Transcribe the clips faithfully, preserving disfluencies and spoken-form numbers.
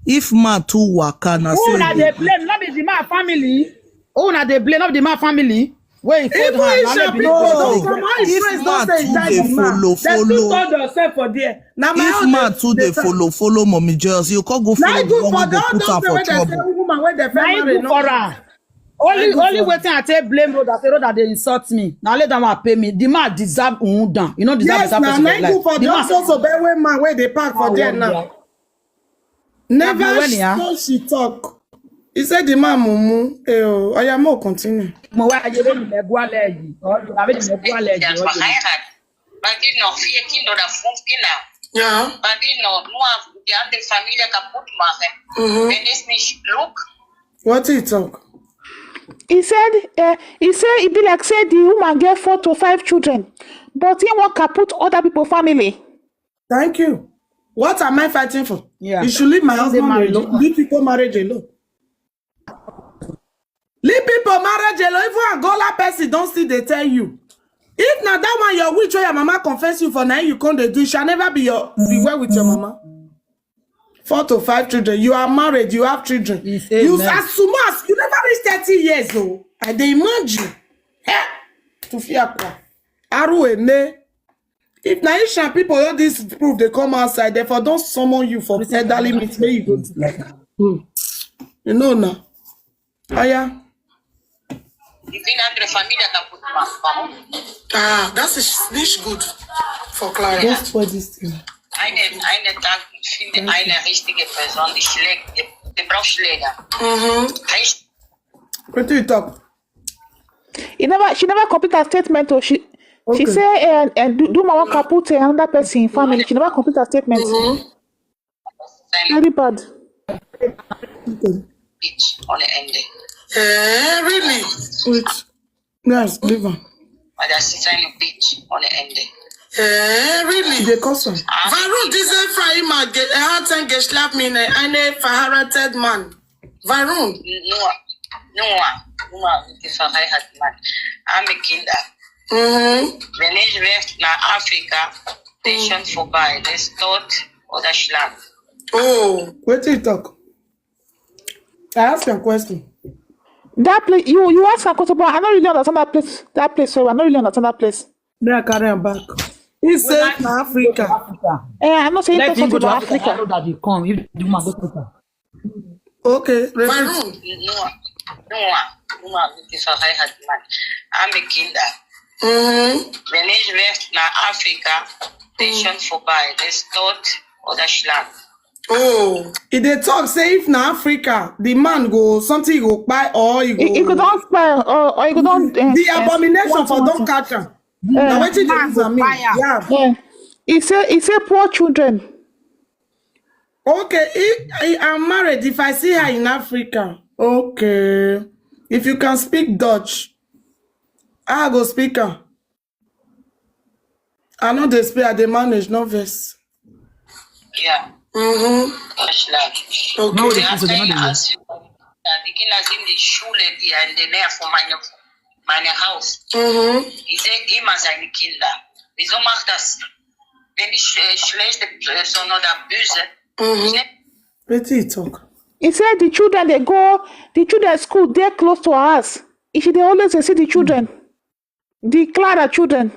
If man too waka, na Who so una e dey dey. Blame? No be the man family. Who una dey blame? No be the man family. Wey he fold Even hand, na Isha me be people the don cause. come out. His If friends don man say he too die dey the man. follow Dem too follow, told yourself for there. Na my if own man dey too dey dey talk. follow follow mommy Joyce, you come go Na follow I the do one for wey the go all put those am things for wey dem say trouble. woman wey dem Na first him marry do no for go. her. Only I do only for. Wetin I take blame Rhoda, say Rhoda dey insult me. Na only that one pay me. The man deserve undan. You know deserve Yes, better na person na for I do life. for The the man. so so bad wey man wey dey park for Ah, there one now. year. Never When sh- ya? So she talk. He said the man mumu. Eh, oh, oya mo continue. Mo wa ye ni me gwa le yi. O na me ni me gwa le yi. Verheiratet. Bei dir noch vier Kinder oder fünf Kinder. Yeah. Bei dir noch nur die andere Familie kaputt machen. Mm-hmm. Wenn es nicht klug, What he talk? He said, uh, he said it be like say the woman get four to five children, but he wan kaput other people family. Thank you. What am I fighting for? Yeah. You should leave my Leave the husband marriage alone. alone. Leave people marriage alone. Leave people marriage alone. Even Angola person don still dey tell you. If na that one your witch wey your mama confess you for na you come dey do, it shall never be your be well with your mama. Four to five children. You are married. You have children. He say You amen. As soon as you never reach thirty years old. I dey imagine. Eh? To fear kwa. Aru ene. If na Asian people all this proof dey come outside, therefore don't summon you for elderly meet where you go. Hmm. You know now. Aya. die will andere Familie kaputt machen. Warum? Ah, das ist nicht gut for Clara. Don't spoil this thing. Eine, eine Tag, ich finde eine richtige Person, die schlägt, die, die braucht Schläger. Mhm. Richtig. Wetin you talk? He never, she never complete her statement. Oh, she, she Okay. say, uh, uh, do, do my work, I put uh, another person in family. She never complete her statement. Mhm. Very bad. Okay. Bitch ohne Ende. Eh, really? Wait. Yes, leave am. Weil das ist eine Bitch ohne Ende. Eh, really? They cause am. Warum diese Frau immer ge- er hat ein geschlafen mit einem verheirateten Mann? Warum? Nur, nur, nur mit dem verheirateten Mann. Arme Kinder. Mhm. Wenn ich weg nach Afrika, ist schon vorbei. Das ist tot oder Schlag. Oh, wetin you talk? I ask you a question. That place, you you ask a question, but I don't really understand that place. That place, so I don't really understand that place. May I carry am back? He said na Africa. Eh, I know say Let person him go to to Africa. I Africa. know that they come. If the woman go to Africa. Okay, repeat. Nur, nur, nur mit verheiratet Mann. Arme Kinder. Mhm. Wenn ich weg nach Afrika, ist schon vorbei. Das ist tot oder Schlag. Oh, e dey talk say if na Africa, the man go something go kpai or he go. He, he go don spoil or, or he go don. Uh, The abomination for don catch am. Na wetin dey use am mean? Yeah. Yeah. He say he say poor children. Okay, if I am married, if I see her in Africa, okay. If you can speak Dutch, I go speak am. I no dey speak, I dey manage, no vex. Ja, Mm-hmm. Schlag. Okay. No, Die they hat put eine another. Asyl. Ja, die Kinder sind in die Schule, die in der Nähe von meinem, meinem Haus. Mhm. Ich sehe immer seine Kinder. Wieso macht das? Wenn ich äh, schlechte Person oder böse, Mhm. Wetin he talk? He said the children they go, the children school dey close to her house. She dey always dey see the children, the Clara children.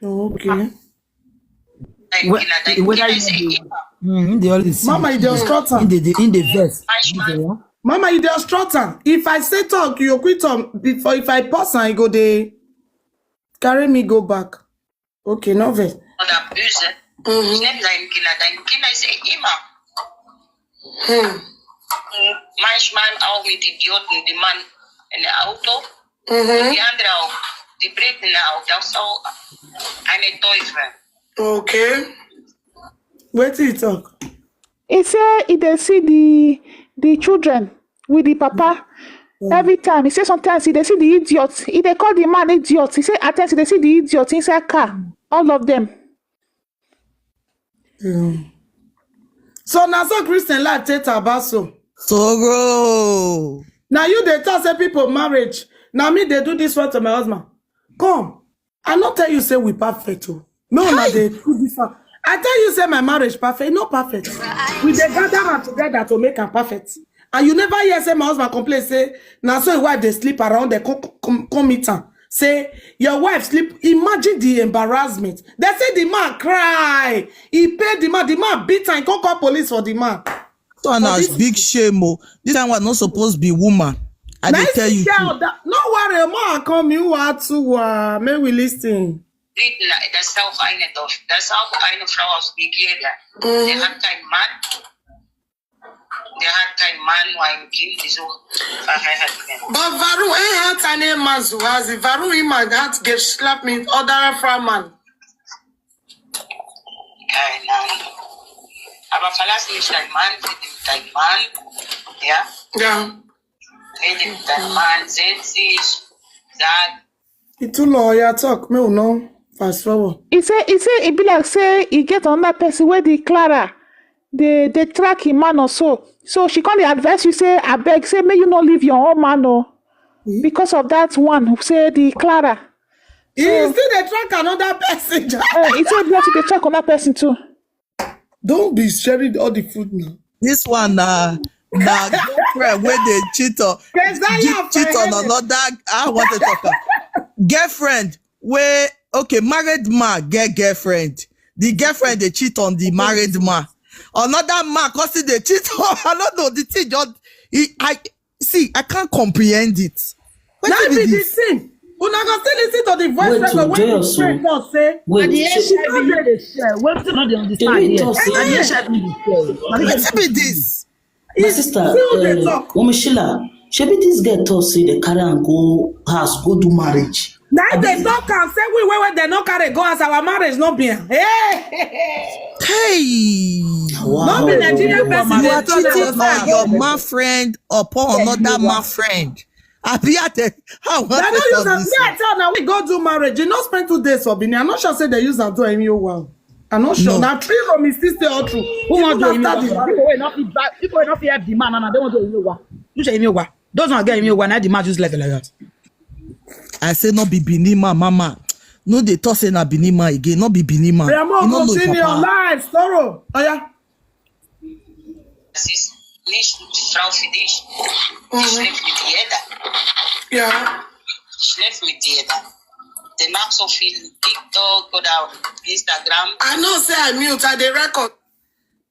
Oh, okay. deine Kinder, deine Whether Kinder you sehe know ich immer. Mm, they always see. Mama, you dey obstruct am. In the in the verse. You dey, huh? Mama, you dey obstruct am. If I say talk, you quit am. Before if I pause am, you go dey carry me go back. Okay, no vex. Oder böse. Mhm. Ich nehme deine Kinder, deine Kinder sehe ich immer. Hmm. Manchmal auch mit Idioten, die man in der Auto, Mhm. die andere auch, die Briten auch, das ist auch eine Teufel. Okay. Wetin he talk? He say he dey see the the children with the papa every time. He say sometimes he dey see the idiot. He dey call the man idiot. He say at times he dey see the idiot inside car. All of them. Mm. So na so Christian life take about so. Soro. Now you dey talk say people marriage. Now me dey do this one to my husband. Come, I no tell you say we perfect o. No, na dey do this one. I tell you, say my marriage perfect, no perfect. We dey gather am together to make am perfect. And you never hear say my husband complain say na so his wife dey sleep around, they come, come, come meet am. Say your wife sleep. Imagine the embarrassment. They say the man cry. He pay the man. The man beat am. He come call police for the man. So na big shame o. This kind one no suppose be woman. I dey tell you. No worry, ma come you are too. Uh, may we listen. Das ist auch eine, das ist auch eine Frau aus Nigeria. Der hat keinen Mann. Der hat keinen Mann, nur ein Kind, wieso verheiratet werden? But warum, eh, hat eine Mann zu Hause? Warum immer hat geschlafen mit other Frau Mann? Keine Ahnung. Aber verlass nicht deinen Mann, rede mit deinem Mann. Ja? Ja. Rede mit deinem Mann, setz dich, sag, He too long, yeah, talk. Me no fast forward. He say, he say, e be like say he get another person where the Clara, they they track him man or so. So she come dey advise you say, I beg, say may you not leave your own man o. Because of that one, say the Clara. He still dey track another person. Eh, he say bless you dey track another person too. Don't be sharing all the food now. This one na na girlfriend wey dey cheat on Keziah cheat on Fayele. Another. I want to talk am. Girlfriend wey, okay, married man get girlfriend. The girlfriend dey cheat on the married man. Another man come still dey cheat on. I don't know the thing just. He, I see. I can't comprehend it. Wetin be this? Thing. Una go still listen to the voice record wey the friend talk say. Wait, and the H I V no dey share. Wetin no dey understand here? And the H I V dey share. Wetin be this? My sister, uh, Woman Sheila, shebi this girl talk say they carry and go house, go do marriage. Now they talk and say we wey wey they no carry go as our marriage no be am. Hey. Hey. Wow. No be Nigerian person. You are cheating on your man friend upon another man friend. Abi I tell how I want to talk this. Me I tell now we go do marriage. You no spend two days for Benin. I'm not sure say they use and do any well. I'm not sure. No. Now three room is still stay all through. Who want to do any well? People wey not fit buy, people wey not fit help the man and they want to do any well. You say any well. Those one get any well. Now the man just left like that. I say no be Benin man, mama. No, they talk say na Benin man again. No be Benin man. They are more continue life, sorrow. Oh yeah. Das ist nicht Frau für dich. Die schläft mit jeder. Ja. Die schläft mit jeder. Der macht so viel TikTok oder Instagram. I know say I mute, I dey record.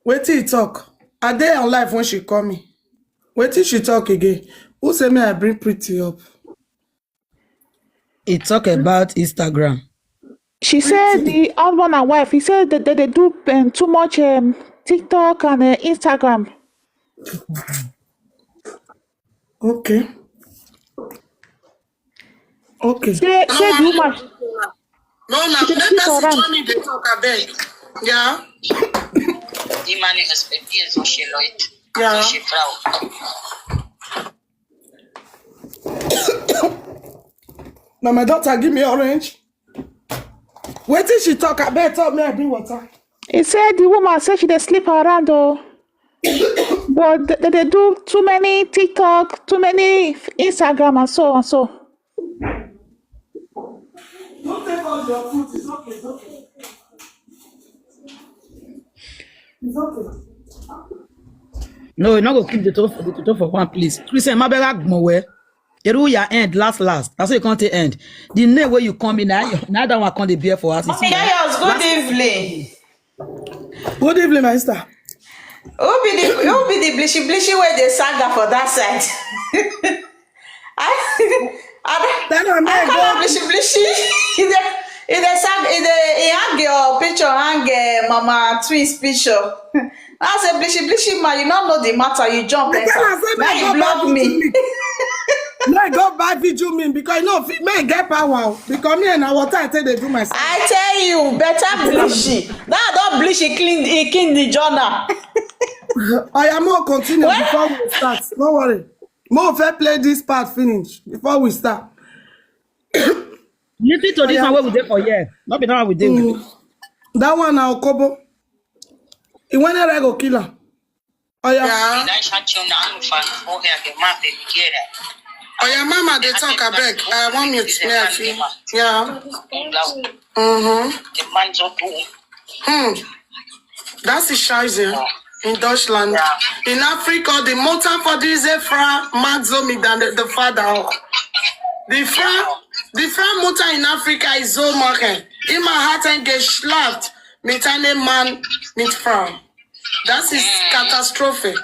Wetin he talk? I dey on live when she call me. Wetin she talk again? Who say me I bring pretty up? He talk about Instagram. She said the husband and wife, he said that they, they do um, too much um, TikTok and uh, Instagram. Okay. Okay. Say, say the woman. No, no, let us join the talk, I beg. Yeah. Die Mann ist bei dir so schön, Leute. Ja. So schön, Frau. Now my daughter give me orange. Wetin she talk? I better tell me I bring water. He said the woman said she dey sleep around though. But they, they do too many TikTok, too many Instagram and so and so. Don't take all your food, it's okay, it's okay. It's okay. No, you not go keep the top for the top for one place. Christian, my beg more where. Eru your end last last. That's how you can't end. The name where you come in now, now that one can't bear for us. Chaos, good evening. Good evening, my sister. Who be the who be the blishy blishy where they saga for that side? I I Then I may I call go. Blishy blishy. He dey he dey sag he dey he hang your picture hang uh, mama twins picture. I say blishy blishy man, you don't know the matter, you jump enter. Now you block me. No, go buy video me because you know fit may get power o. Because me and our water I take dey do myself. I tell you, better blishy. That don blishy clean he clean the journal. I am more continue before we start. No worry. More fair play this part finish before we start. Listen to this one wey we dey for here. No be that one we dey with. That one na Okobo. He went there go kill am. Oya. Yeah. Oya, mama, they talk, I beg. I want mute me, I feel. Yeah. Mm-hmm. Hmm. Das ist scheiße. In Deutschland. In Africa, die Mutter von dieser Frau mag so mit der, der Vater auch. Die Frau, die Frau Mutter in Afrika ist so machen. Immer hat er geschlafen mit einem Mann, mit Frau. Das ist Katastrophe.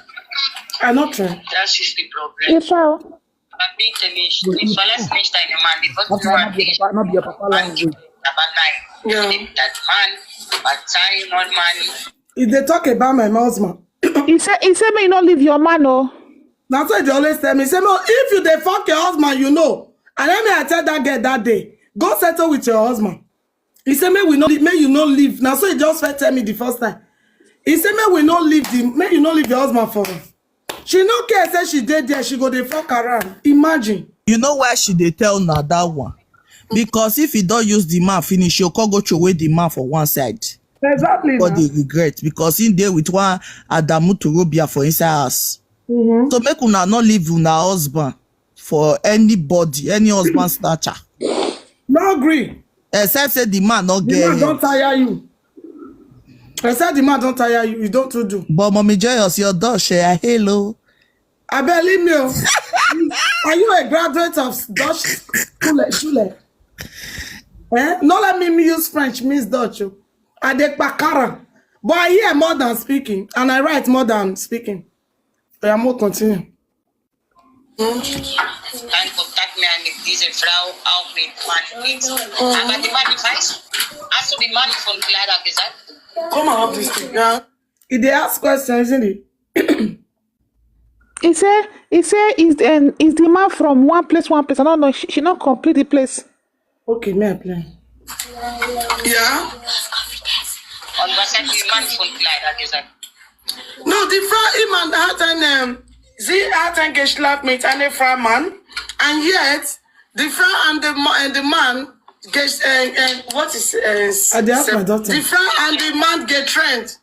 I not try. Das ist die Problem. Ifo. Aber bitte nicht. Ich verlasse nicht deinen Mann. Die wird That's why not be your papa, not be your papa language. Aber nein. Ja. Leave that man. But time on money. If they talk about my husband, He say he say make you no leave your man o. That's why they always tell me, say, no, if you dey fuck your husband, you know. And then me, I tell that girl that day, go settle with your husband. He said, may we not, may you not leave. Now, so he just first tell me the first time. He said, may we not leave the, may you not leave your husband for her. She no care, say she did there, she go dey fuck around. Imagine. You know why she dey tell na that one? Because if he don use the man finish, she'll come go throw away the man for one side. Exactly. But Now. They regret because he dey with one Adamu Torobia for inside house. Mm-hmm. So make una not leave una husband for anybody, any husband snatcher. No agree. Except say the man not The man get don't head. Tire you. I said the man don't tire you. You don't to do. But Mommy Joyous, your dog share hello. I believe you. Are you a graduate of Dutch school? Shule? Eh? No, let me use French, Miss Dutch. I dey kpakara. But I hear more than speaking, and I write more than speaking. I am more continue. Dann kontaktieren mit dieser Frau auch mit Mann mit. Aber die Mann, ich weiß, hast du die Mann von Clara gesagt? Come and have this thing. Yeah. If they ask questions, isn't it? He say he say is um, is the man from one place one place. I don't know. She, she not complete the place. Okay, me I play. Yeah. Und was hat die Mann von Clara gesagt? No, the Frau immer hat ein, um, sie hat ein Geschlafen mit einem Fraumann, and yet the Frau and the, ma- and the man get, uh, uh, what is, uh, I dey ask my daughter. The Frau and the man get trend.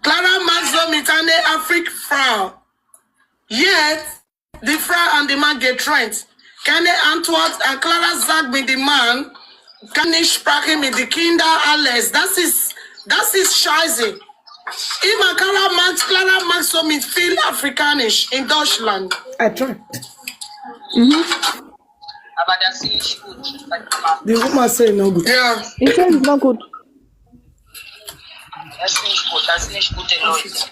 Clara mag so mit einer Afrika-Frau. Yet, die Frau und der Mann getrennt. Keine Antwort. Und Clara sagt mit dem Mann, kann nicht sprechen mit den Kindern, alles. Das ist, das ist scheiße. Immer Clara macht, Clara macht so mit viel Afrikanisch in Deutschland. I try. Aber das ist nicht gut. The woman say no good. Ja. He say it's not good. Das ist nicht gut. Das sind nicht gute Leute. It's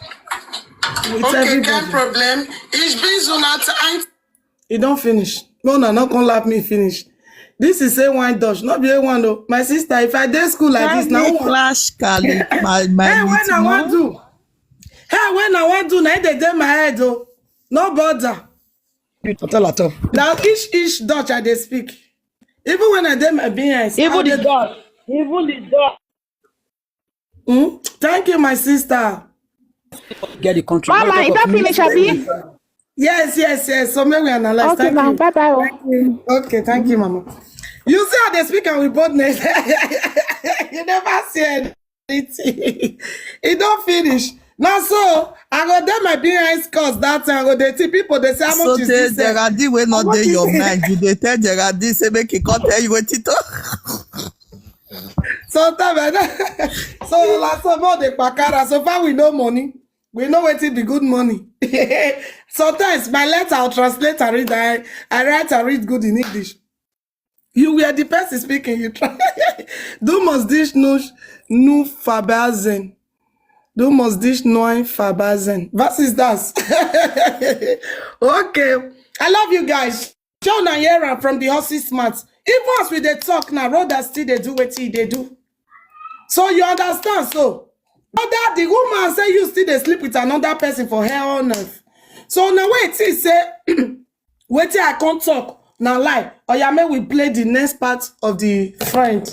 Okay, kein everybody. Problem. Ich bin so not ein. E don finish. No, no, no, come laugh me finish. This is A one Dutch, not be A one though. My sister, if I dey school like this, now Kali clash, Kali, my my hey, when I little want do, hey, when I want do, now they dey my head though. No bother. You to tell at all. Now each each Dutch I dey speak. Even when I dey my B S, Even I the dey- dog. Even the dog. Hmm? Thank you, my sister. Get the country. Mama, What e you don talk of finish, me? Abi? Yes, yes, yes. So may we analyze. Okay, Thank ma. you. Bye bye. Thank you. Okay, thank you, Mama. You see how they speak and with boldness. You never see anything. E don finish. Now so I go there my B S course that time. I go dey see people. They say how So much is tell this? eh? Geraldine wey not What dey is your it? Mind. You dey tell Geraldine say make he come tell you wetin to. Sometimes I know. So like so more the pakara. So far we know money. We know wetin be good money. Sometimes my letter I'll translate and read. I, I write and read good in English. You were the person speaking. You try. Du musst dich nur, nur verbessern. Du musst dich neu verbessern. Was ist das? Okay. I love you guys. Joe and Yera from the horses mouth. Even as we dey talk now, Rhoda still dey do wetin e dey do. So you understand? So, Rhoda, the woman say you still dey sleep with another person for hell on earth. So now wait, he say, wetin I can't talk na lie. Oya, make we play the next part of the friend.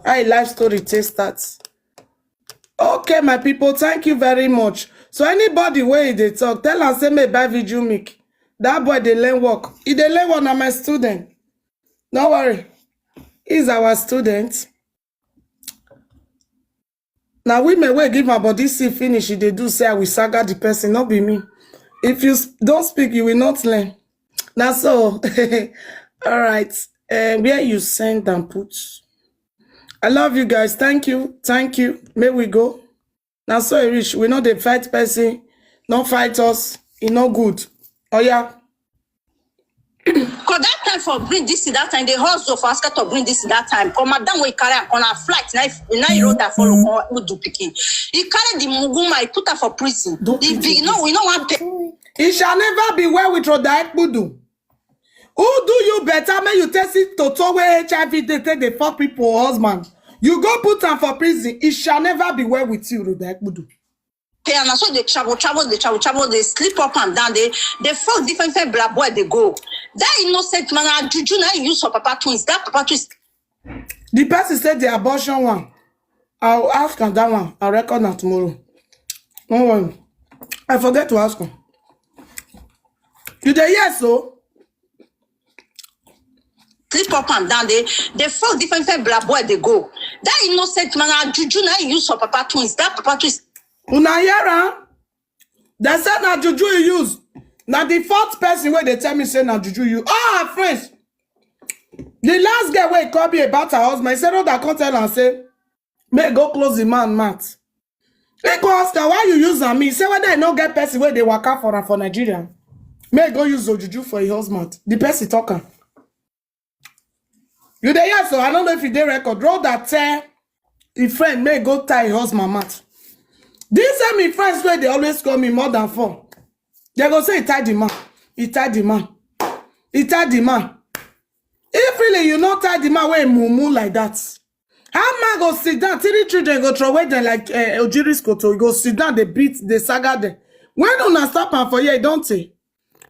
How a life story take start. Okay, my people, thank you very much. So anybody wey dey talk, tell am say make buy video mic. That boy dey learn work. He dey learn work na my student. No worry. He's our student. Now women wey give my body see finish, e dey do say I will saga the person, not be me. If you s- don't speak, you will not learn. Now so, all right. Uh, where you send and put. I love you guys. Thank you. Thank you. May we go. Na so e reach. We no dey fight person. No fight us. E no good. Oh yeah. Cause that time for bring this, that time they hustle for asket to bring this that time. Come madam we carry am on a flight. Now if now you road that follow come who do picking. He carry the muguma, he put her for prison. Don't He pity be no, we no want pay. It shall never be well with Rhoda Ekpudu. Who do you better make you test it to throw away H I V they take the fuck people husband? You go put am for prison. It shall never be well with you, Rhoda Ekpudu. Pay and so they travel, travel, they travel, travel, they sleep up and down. They they fuck different different black boy they go. That innocent man, na juju now you use for papa twins. That papa twins. The person said the abortion one. I'll ask am that one. I'll record am tomorrow. No worry. I forget to ask am. You dey hear so? Sleep up and down. They they fuck different different black boy they go. That innocent man, na juju now you use for papa twins. That papa twins. Una hear am? Dem say na juju you use. Na the fourth person wey dey tell me say na juju you. All her friends. The last girl wey call me about her husband, he say no, that come tell am say make go close the man mouth. He go ask her why you use am. He say whether I no get person wey dey waka for am for Nigeria. Make go use ojuju for him husband. The person talk am. You dey hear so? I don't know if you dey record. Rhoda tell him friend make go tie him husband mouth. This same him friends wey dey always call me more than four. They go say he tie the man. He tie the man. He tie the man. If really you no tie the man wey mumu like that, how man go sit down? Three children go throw away them like uh, Ojiri's koto. He go sit down, they beat, they saga them. When una stop am for here, don't they?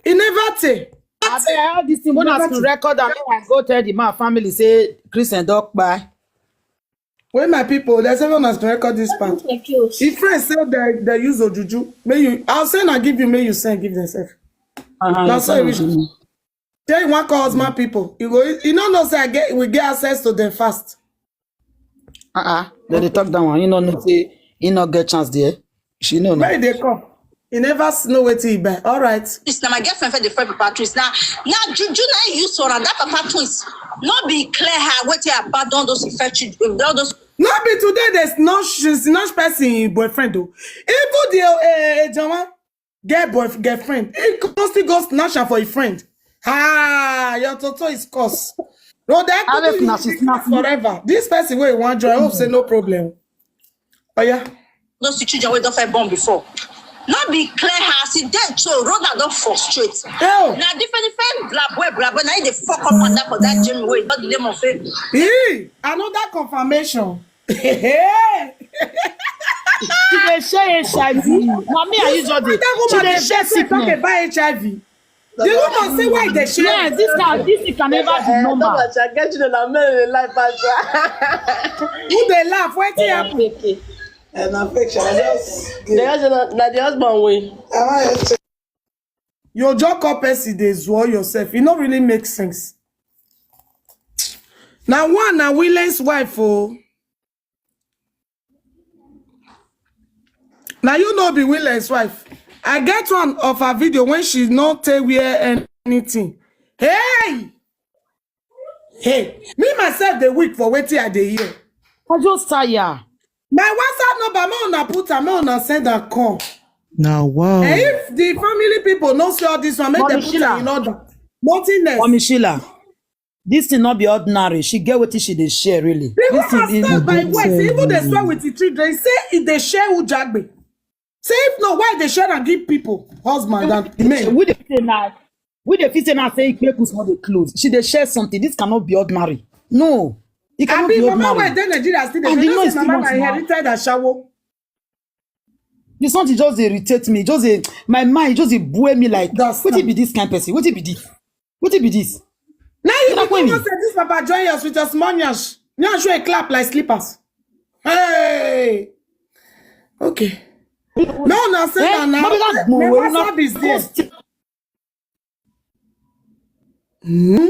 He never take. Abeg, all this thing when I record am, make I go tell the man family say Christian don kpai. When my people, there's everyone has to record this part. If friends say they, they use ojuju, may you, I'll send and give you, may you send, give themselves. That's how it is. Tell you one call husband people. You go, you don't know say I get, we get access to them fast. Uh-uh. Then they talk that one. You know, no say he not get chance there. She know no. Where they come? You never s- know wetin he buy. All right. This na my girlfriend for the friend papa twins. Now now juju now you use for that papa twins. Not be clear her what you abandon those infected all those No be today they snatch, snatch person him boyfriend though. Even the uh, Jama get boy girlfriend. He go still go snatch her for a friend. Ah, your toto is cost. No, that How could if be na she this snatch forever. This person wey you wan join, I hope say no problem. Oh yeah. those children wey don first born before. Not be clear her as e dey so road na don frustrate. Oh, Na different different black boy black boy na him dey fuck up and down for that gym wey don the name of it. Hey, another confirmation. Hey, She dey share H I V. Na me and you just dey. that She woman dey dey share share talk sickness. About H I V. The woman say why they share. Yes, this na this thing can never be normal. I get you na men in life pass. Who dey laugh? Wetin happen? And affection, I just. The husband, na the husband win. You just call person dey zuo yourself. It no really make sense. Now one na William's wife oh. Now you know be William's wife. I get one of her video when she not take wear anything. Hey, hey, me myself dey weak for wetin I dey hear. I just tire. My WhatsApp number, make una put am, make una send am come. Now wow. And if the family people no see all this one, make Mommy them put Sheila. Am in order. Nothing less. Mommy Sheila, this thing not be ordinary. She get wetin she dey share really. The This thing woman is start by good words, to even dey you. Swear with the children. Say if they share Ujagbe. Say if no, why they share and give people husband and men. We dey say now. We dey fit say now say Ikpekus not dey close. She dey share something. This cannot be ordinary. No, it cannot Abi be mama ordinary. Wey dey Nigeria still dey And you the know noise say too mama much na now. Inherited ashawo. This one just dey irritate me. Just dey my mind just dey buoy me like That's wetin fine. Be this kind person? Wetin be this? Wetin be this? Now you Una people kwen know me. Say this papa join us with your small nyash. Nyash wey clap like slippers. Hey. Okay. No, no, say Eh? na now. Mabega Na gbon we una WhatsApp is there. Post- Hmm?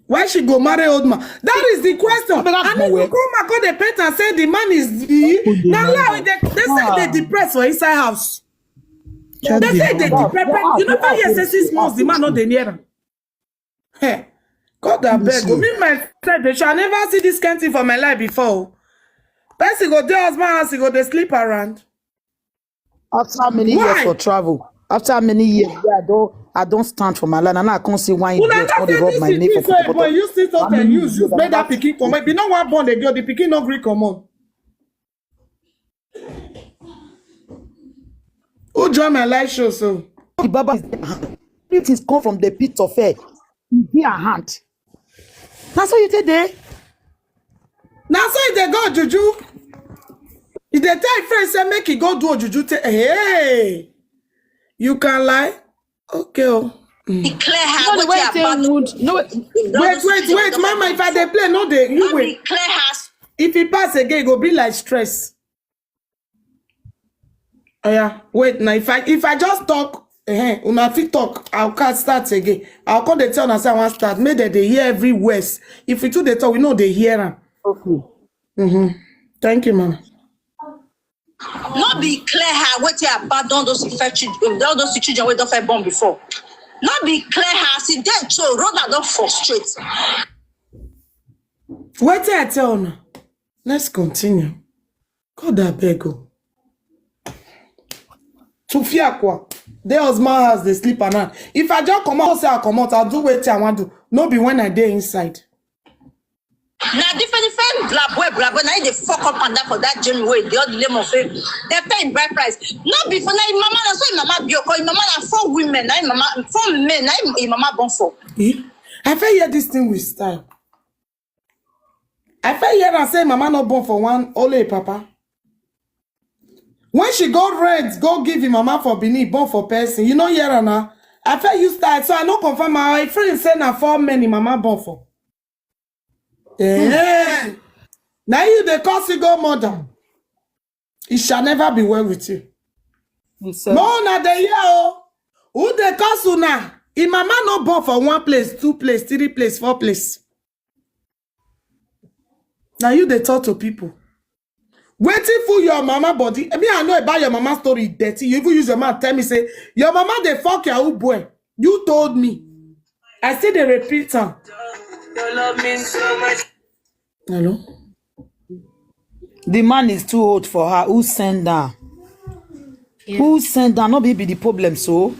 Why she go marry old man? That is the question. Abeg, And if no you way. Come back, go dey paint and say the man is the. Old Now man. Lie, they, they say they depress for inside house. Check They the say they Wow, depress. wow, You never wow, hear say six wow, months the man not dey near am. Hey, God I beg. Listen. Me myself, they shall never see this kind thing for my life before. Person go dey husband house, he go dey sleep around. After many years for travel, after many years, yeah, I don't, I don't stand for my line. And I can't see why you Una just want to just say rub this my is name for this way, boy. kotokoto. You sit out How and many use years use make am that after? pikin come. If you no wan born again, the pikin no gree comot. Who join my live show so? The Baba is there. Everything come from the pit of air. He dey her hand. Na so you take dey. Na so e dey go juju. E dey tell im friend say make e go do ojuju. Tey, hey, you can lie. Okay o. Declare her No, the wetin way I take pass. wound. No, wait. If not Wait, those wait, things wait, don't mama. make If I sense. dey play, no dey. You No wait. Declare her. If e pass again, e go be like stress. Oh yeah, wait now. If I if I just talk, eh, una fit talk. I'll can't start again. I'll come dey tell una say I wan start. Make dem dey hear every words. If we too dey talk, we no dey hear am. Okay. Mm-hmm. Thank you, mama. No be clear her wetin I pass don those infect children, all those children wey don first born before. No be clear her as e dey so road I don frustrate. Wetin I tell una? Let's continue. God abeg o. Tufiakwa. Dey husband house dey sleep around. If I just comot say I comot, I do wetin I wan do. No be when I dey inside. Na different different blaboy blaboy na im dey fuck up and down for that Jamie wey dey all the name of fame. Dem pay im bride price. No be for na im mama na so im mama be oko im mama na four women na im mama four men na im im mama born for. Eh? I fit hear this thing with style. I fit hear am say mama no born for one only papa. When she go rent, go give him mama for Benin, born for person. You no hear am na. I fit use style, so I no confirm. My friend say na four men im mama born for. Eh. Now you dey call single mother. It shall never be well with you. He said, No, na dey hear o. Who dey cause una? Im mama no born for one place, two place, three place, four place. Now you dey talk to people. Wetin full your mama body? Me, I know about your mama story dirty. You even use your mouth tell me say your mama dey fuck your old boy. You told me. I still dey repeat am. Your love means so much. Hello? The man is too old for her. Who send her? Who send her? No be be the problem so.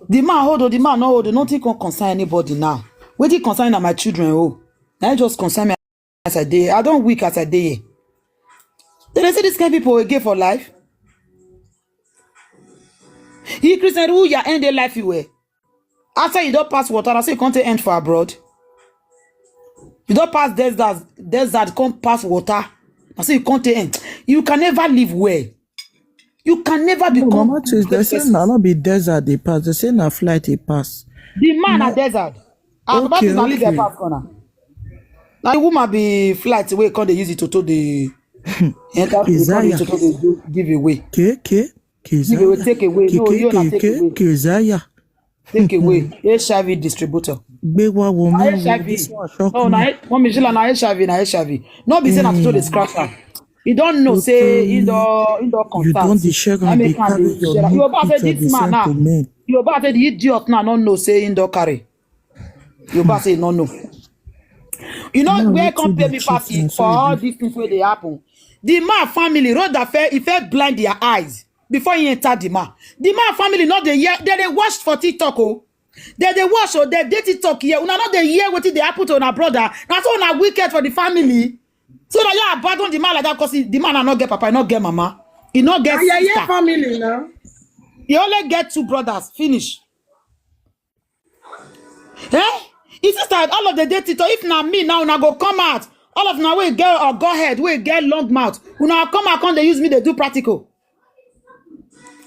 The man hold on, the man no hold on. Nothing can concern anybody now. Wetin concern na my children o. Na im just concern me as I dey. I don weak as I dey here. Dem dey say this kind people again for life. You Christian, who you end their life you were? After you don pass water, na so you come take end for abroad. You don pass desert, desert come pass water. Na so you come take end. You can never live well. You can never become Mama too, good they say person. Na no be desert dey pass. They say na flight dey pass. The man na desert. Ah, Baba Okay, is na leave their okay. pass corner. Na the woman be flight wey come dey use it to to dey enter the Isaiah. to to dey do give away. K K K Give away, take away. No, you na take away. Isaiah. Take away. H I V distributor. Gbé wá wo Na mẹ́rin. H I V. This one shock No, na me. H- Mommy Sheila, na H I V, na H I V. No be say na to dey scratch am. You don know say he don he don You don contact. dey share Na am, make dey am carry dey your share am. new You go say picture, this dey man send now. to men. You go say the idiot now no know say he don carry. You go say no know. You know No, where wetin come pay dey me cheat pass na for all so these things wey dey happen. The man family road that fair, he fair blind their eyes before he enter the man. The man family no dey hear, they dey watch for TikTok o. They dey watch o, they dey TikTok here. Una no dey hear wetin dey happen to una brother. Na so una wicked for the family. So na you abandon the man like that because the man na no get papa, he no get mama, he no get Na yeye sister. Family now. He only get two brothers. Finish. Eh? His sister, all of the day TikTok. If na me now, una go come out. All of una wey get or go head, wey get long mouth. Una come out, come dey use me, dey do practical.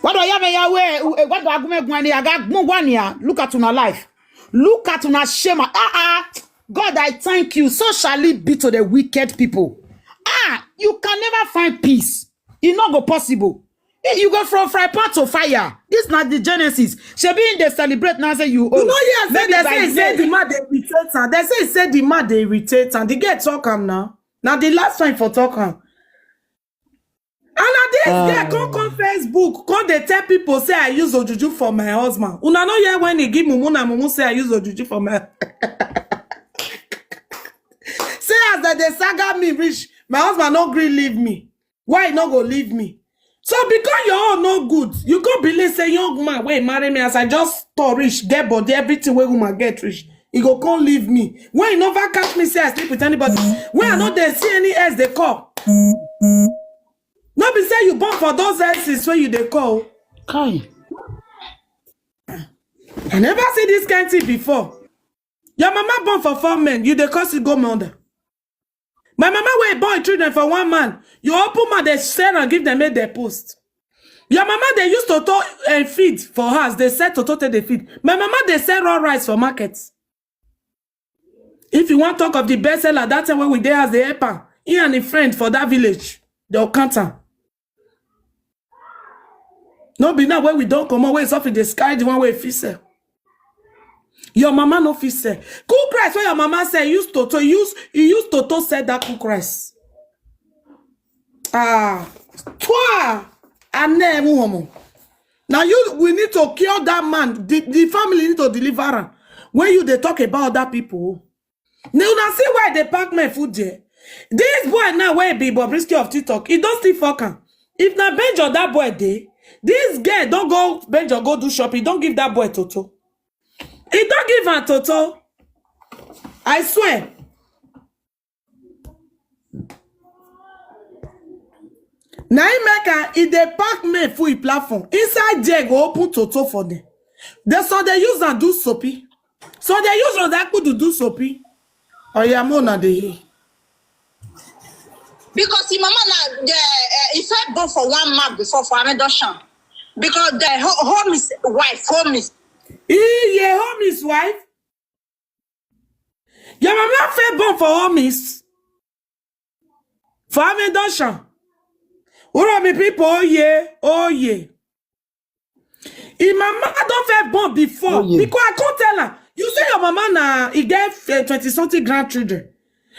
What do I have here? What do I have? Look at una life. Look at una shame. Ah, ah. God, I thank you. So shall it be to the wicked people. Ah, you can never find peace. E no go possible. Eh, you go from fry pan to fire. This na the Genesis. Shebi im dey celebrate now say you You old. know, yes, say Maybe they by say, say year. The man dey irritate am. They say say the man dey irritate am. The girl talk am now. Now the last time for talk am. And na this girl come come Facebook, come dey tell people say I use ojuju for my husband. Una no hear when he give mumu na mumu say I use ojuju for my. Say as dem dey saga me reach, My husband no gree leave me. Why he no go leave me? So because your own no good, you go believe say young man wey marry me as I just tall reach, get body, everything wey woman get reach, he go come leave me. When he never catch me say I sleep with anybody, when I no dey see any else dey call. No be say you born for those exes wey you dey call. Kai. I never see this kind thing before. Your mama born for four men, you dey cause it go mother. My mama wey born children for one man, you open mouth dey share and give them make they post. Your mama dey use toto and feed for house, dey sell toto take dey feed. My mama dey sell raw rice for market. If you wan talk of the best seller, that time wey we dey house dey help am, he and him friend for that village, they'll count am. No be now wey we don comot, wey Sophie dey sky the one wey fit sell. Your mama no fit sell. Cook rice wey your mama sell, use toto, use, he use toto sell that cook rice. Ah, twa, ane ewu homo. Now you, we need to cure that man. The, the family need to deliver am. When you dey talk about other people, now una see why they pack men food there. This boy now wey be Bobrisky of TikTok, he don still fuck am. If na Benjo that boy dey, this girl don go Benjo go do shopping, don give that boy toto. He don give am toto. I swear. Na him make am, e dey pack men full e platform. Inside there go open toto for them. They so they use am do soapy. So they use Roda Kudu do soapy. Oya mo na dey hear. Because him mama na the uh, he first born for one mark before for Amedoshan. Because the ho- home is wife, home is Iye home is wife. Your mama first born for homies. For Amedoshan. Uromi people, oh yeah, oh yeah. Him mama don first born before. Oh, yeah. Because I can't tell her. You say your mama na he get uh, twenty something grandchildren.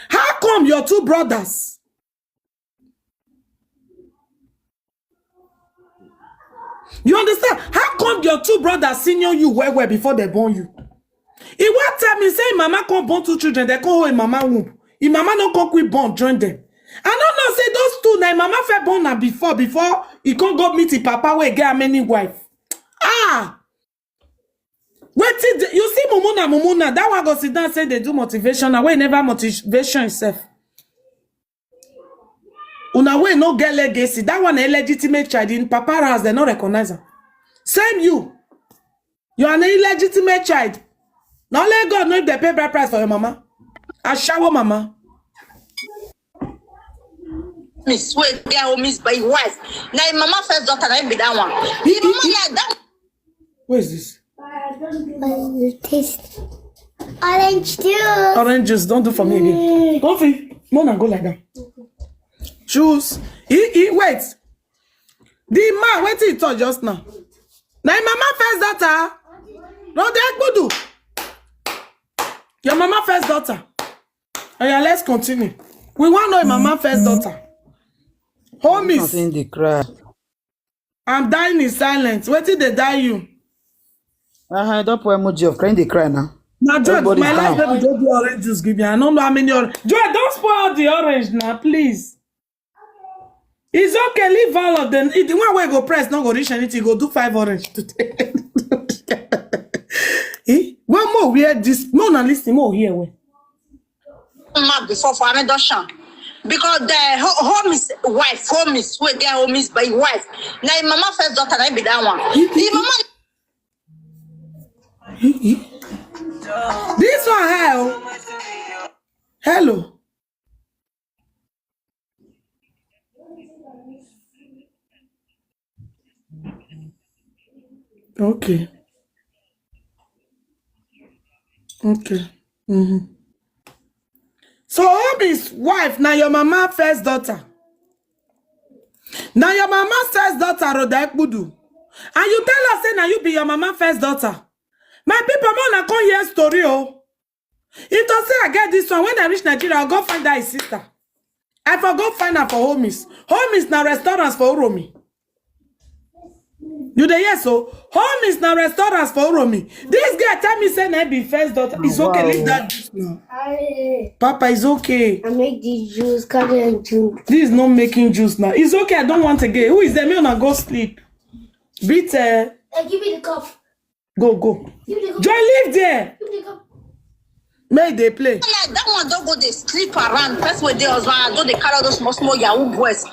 How come your two brothers? You understand? How come your two brothers senior you well well before they born you? He wan tell me say him mama come born two children, they come hold him mama womb. Him mama no come quick born join them. I no know say those two na him mama first born na before before he come go meet him papa wey get how many wife. Ah, wetin dey- you see Mumuna Mumuna, that one go sit down say they do motivation na wey never motivation himself. Una wey no get legacy, that one na illegitimate child in papa house, they no recognize am. Same you, you are an illegitimate child. Na only God know if they pay bride price for your mama. Ashawo mama. Miss wey get home is by wife. Na him mama first daughter, na him be that one. Him mama na that Where is this? But you taste orange juice. Orange juice, don't do for me again. Don't feel. Mona, go like that. Choose. He, he, wait. The man, wetin he talk just now? Na him mama first daughter. No, they good. Your mama first daughter. Oh yeah, let's continue. We want know him mama first daughter. Homies, Nothing dey cry. I'm dying in silence. Wetin dey die you? Uh-huh, don't put emoji of crying dey cry now. Na Joy, Everybody my life calm. baby go be orange juice give me. I no know how many orange. Joy, don't spoil the orange now, please. It's okay, leave all of them. If the one wey go press no go reach anything, go do five orange today. Eh? One more wear this. No, na listen, more here. Well. Mark before for Amedoshan. Because the ho- home is wife, home is wey get home is by wife. Na him mama first daughter, na him be that one. Him mama This one, hi. Oh. Hello. Okay. Okay. Mm-hmm. So Obi's wife, now your mama first daughter. Now your mama first daughter, Roda Ekpudu. And you tell us say now you be your mama first daughter. My people, man, I come hear story, oh. If to say I get this one, when I reach Nigeria, I'll go find that his sister. I for go find her for homies. Homies na restaurants for Uromi. You dey hear so? Home is na restaurant for Uromi. This girl tell me say na be first daughter. It's okay, leave that juice now. Papa, it's okay. I make the juice, carry and drink. This is not making juice now. It's okay, I don't want again. Who is there? Me una go sleep. Beat eh. Hey, give me the cup. Go, go. Give me the cup. Joy, leave there. Give me the cup. Make they play. Like that one don't go dey sleep around. Person wey dey husband, don't dey carry all those small small yahoo boys.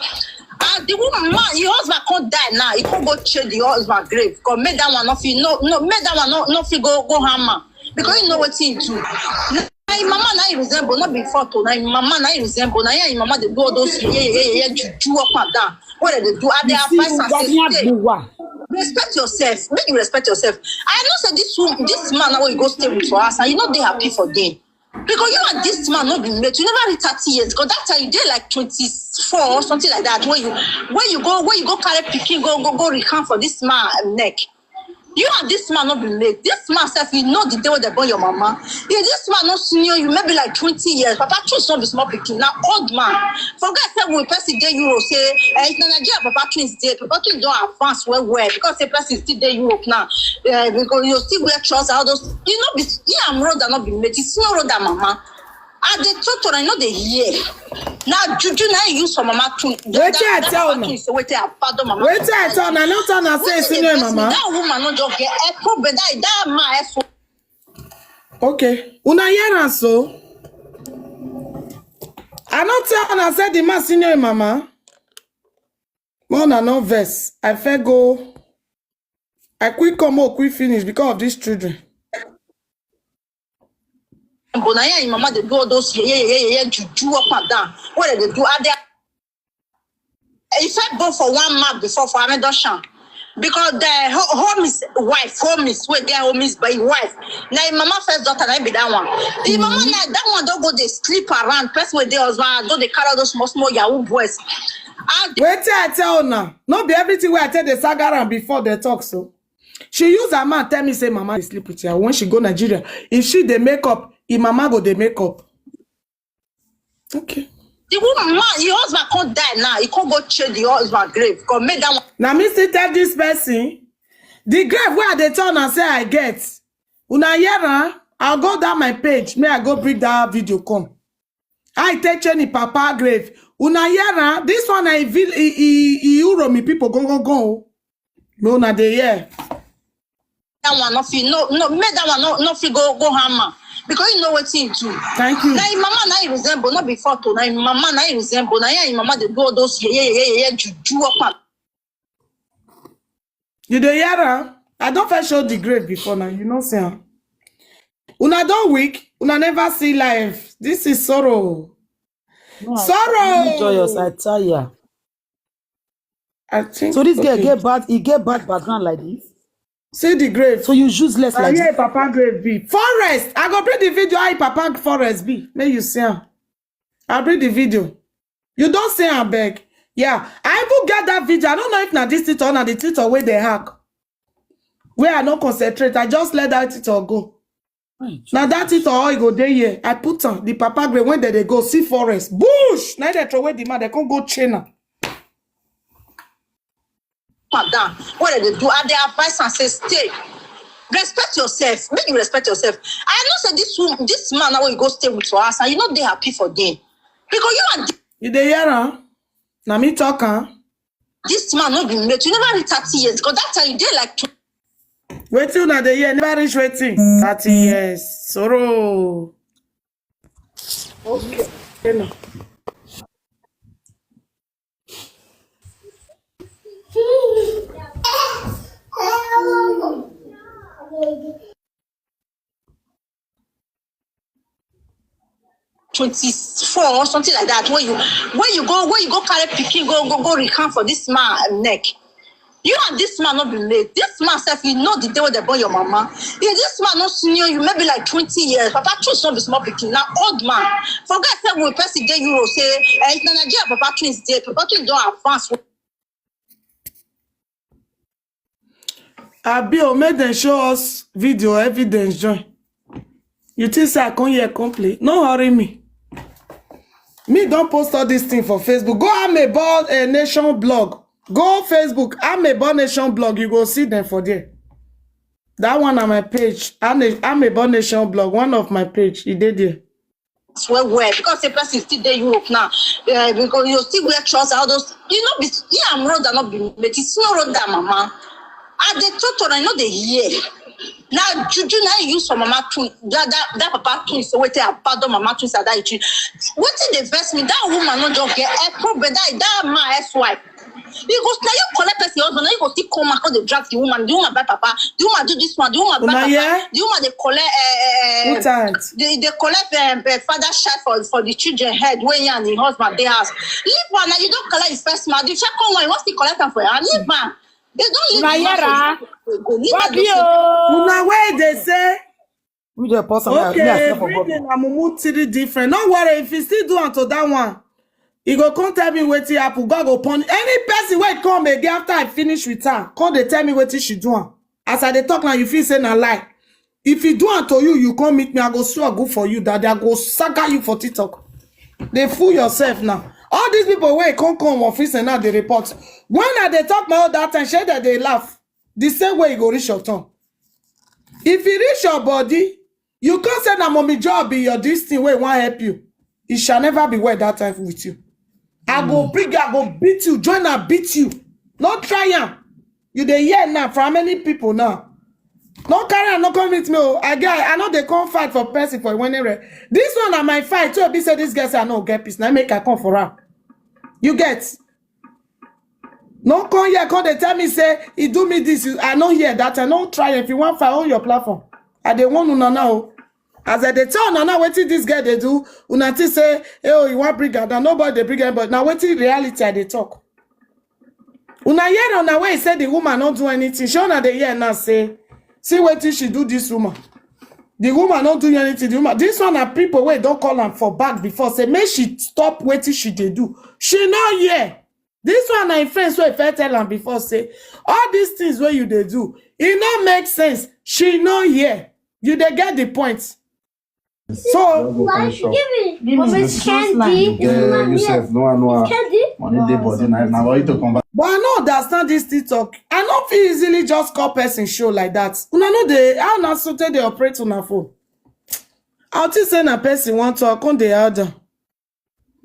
And the woman, man, your husband can't die now. He can't go check the husband grave. Cause make that one not feel no, no, make that one not, not feel go go hammer. Because you know what he do. Na him mama na him resemble, not be photo. Na him mama na him resemble. Na him mama dey do all those yeah yeah yeah yeah juju up and down. What they do? Are they advice and say stay? Respect yourself. Make you respect yourself. I know say this woman, this man now you go stay with for us, and you know they happy for them. Because you and this man not be mate. You never reach thirty years. Because that time you dey like twenty-four or something like that. Where you where you go where you go carry picking go go go recount for this man neck. You and this man not be mate. This man self, you know the day when they born your mama. If this man not senior you, maybe like twenty years. Papa choose not be small picking. Now old man. Forget say we person dey Europe say eh, if na Nigeria Papa twins dey, Papa twins don't advance well well because the person still dey Europe now. Eh, because you still wear trousers, all those. You know, be yeah, I'm road that not be mate. It's no road that mama. I dey talk to I know they hear. Now juju now you use for mama twin. Wetin I tell una? Wetin I pardon mama? Wetin I tell una? I no tell una say senior mama. That woman no just get a problem. That that man. Okay, una hear am so? I no tell una say the man senior mama. More na no vex. I fair go. I quick come out, quick finish because of these children. But now yeah, mama they do all those yeah yeah yeah yeah juju up and down. What they do? Are they? If I go for one mark before for Amedoshan, because the ho- home is wife, home is where their home is by wife. Now him mama first daughter, I be that one. The mama like that one don't go they sleep around. Person with their husband, don't they carry all those small small yahoo boys. And Wetin I tell una? No be everything wey I tell the saga am before they talk so. She use her man tell me say mama dey sleep with her when she go Nigeria. If she dey make up, if mama go dey make up. Okay. The woman, man, your husband can't die now. He can't go check the husband grave. Come make that one. Now me still tell this person the grave where they turn and say I get. Una hear am? I'll go down my page. May I go bring that video come. I take Chenny Papa grave. Una hear am? This one I feel e e e Uromi people go go go. No, na dey hear. That one no fit no no make that one no no fit go go hammer because you know what he do. Thank you. Now him mama na him resemble, not be photo. Now him mama na him resemble. Now yeah, him mama they do all those yeah yeah yeah yeah juju up and You dey hear am? I don first show the grave before now. You know say am. Una don weak. Una never see life. This is sorrow. No, I- Sorrow. Joyous, I tire. I think So this girl okay. Get bad, he get bad background like this. See the grave. So you useless Na like here this. Papa grave be. Forest. I go bring the video how Papa forest be. May you see am. I bring the video. You don't see am beg. Yeah, I even get that video. I don't know if na this title or na the title wey they hack. Where I no concentrate, I just let that title go. Now that title all go dey here. I put on the Papa grave when they, they go see forest bush. Now they throw away the man. They can't go China. Madam, what they do? I they advise and say stay. Respect yourself. Make you respect yourself. I know say this woman, this man now you go stay with for us, and you know they happy for them because you and You dey hear am? Na me talk am. This man no be mate. You never reach thirty years because that time you dey like tw- Wetin una dey hear never reach wetin? Thirty years. Sorrow. Okay. Okay, now. Twenty-four or something like that. Where you where you go where you go carry picking go go go recount for this man neck. You and this man not be mate. This man self, you know the day when they born your mama. If this man not senior, you maybe like twenty years. Papa choose not be small picking. Now old man. Forget say we person get Euro say, eh, if na Nigeria Papa twins dey, Papa twins don't advance. Abi o, make dem show us video evidence join. You think say I come here complain? No hurry me. Me don't post all this thing for Facebook. Go Amebo a nation blog. Go Facebook, Amebo Nation blog, you go see them for there. That one on my page, Ame- Amebo Nation blog, one of my page, e dey there. Well, well, because the person still dey Europe now. Uh, because you still wear trousers, all those. You know, be, yeah, I'm road and not be, but it's not road that, mama. I dey talk to her, I know they hear. Now, juju now you use for mama twin. That that that papa twin. So wait, I pardon mama twin. That you. What did they vex me? That woman not just get a problem. That that man ex-wife. You go now you collect person husband. Now you go still come and come dey drag the woman. The woman buy papa. The woman do this one. The woman buy Una papa. hear? The woman they collect. Uh, Who tight? They they collect um, uh, father child for for the children head when you and the husband they house. Leave one now. You don't collect his first man. The second one you want to collect am for her. Leave man. They don't leave Una the man hear am? For you. Go leave that Bobby person. Oh. Una where they say, We dey pause am. Me, I okay, for bring in Amumu three different. No worry, if you still do unto that one, he go come tell me wetin happen. God go punish any person wey come again after I finish with her. Come dey tell me wetin she do am. As I dey talk now, you feel say na lie. If he do am to you, you come meet me. I go swear good for you that I go saga you for TikTok. They fool yourself now. All these people wey come come office and now they report. When I dey talk my own that time, shey that they laugh. The same way you go reach your turn. If you reach your body, you can't say that mommy job be your this thing wey wan help you. It shall never be well that time with you. I go bring, I go beat you, join and beat you. No try am. You dey hear now from many people now. No carry am, no come meet me. Oh, I get, I know they come fight for person for one area. This one na my fight. So be say this guy say I no get peace. Now make I come for am. You get? No come here, come they tell me say he do me this. You- I no hear that. I no try. If you want fight on your platform, I dey want una now. As I dey tell una now, wetin this guy dey do, una think say, hey, oh, you want bring am down. Nobody dey bring am, but now wetin reality I dey talk. Una hear una wey say the woman no do anything. Shey una dey hear now say, see wetin she do this woman. The woman no do anything. The woman, this one na people wey don call am for back before say make she stop wetin she dey do. She no hear. This one na im friends wey first tell am before say all these things wey you dey do, e no make sense. She no hear. You dey get the point. So Go find shop. Give me. Give me. This is like you get yourself. No, no. Money dey body na na why you to come back. But I no understand this TikTok. I no fit easily just call person show like that. Una no dey, how na so take dey operate una phone? I think say na person wan talk, come dey add am.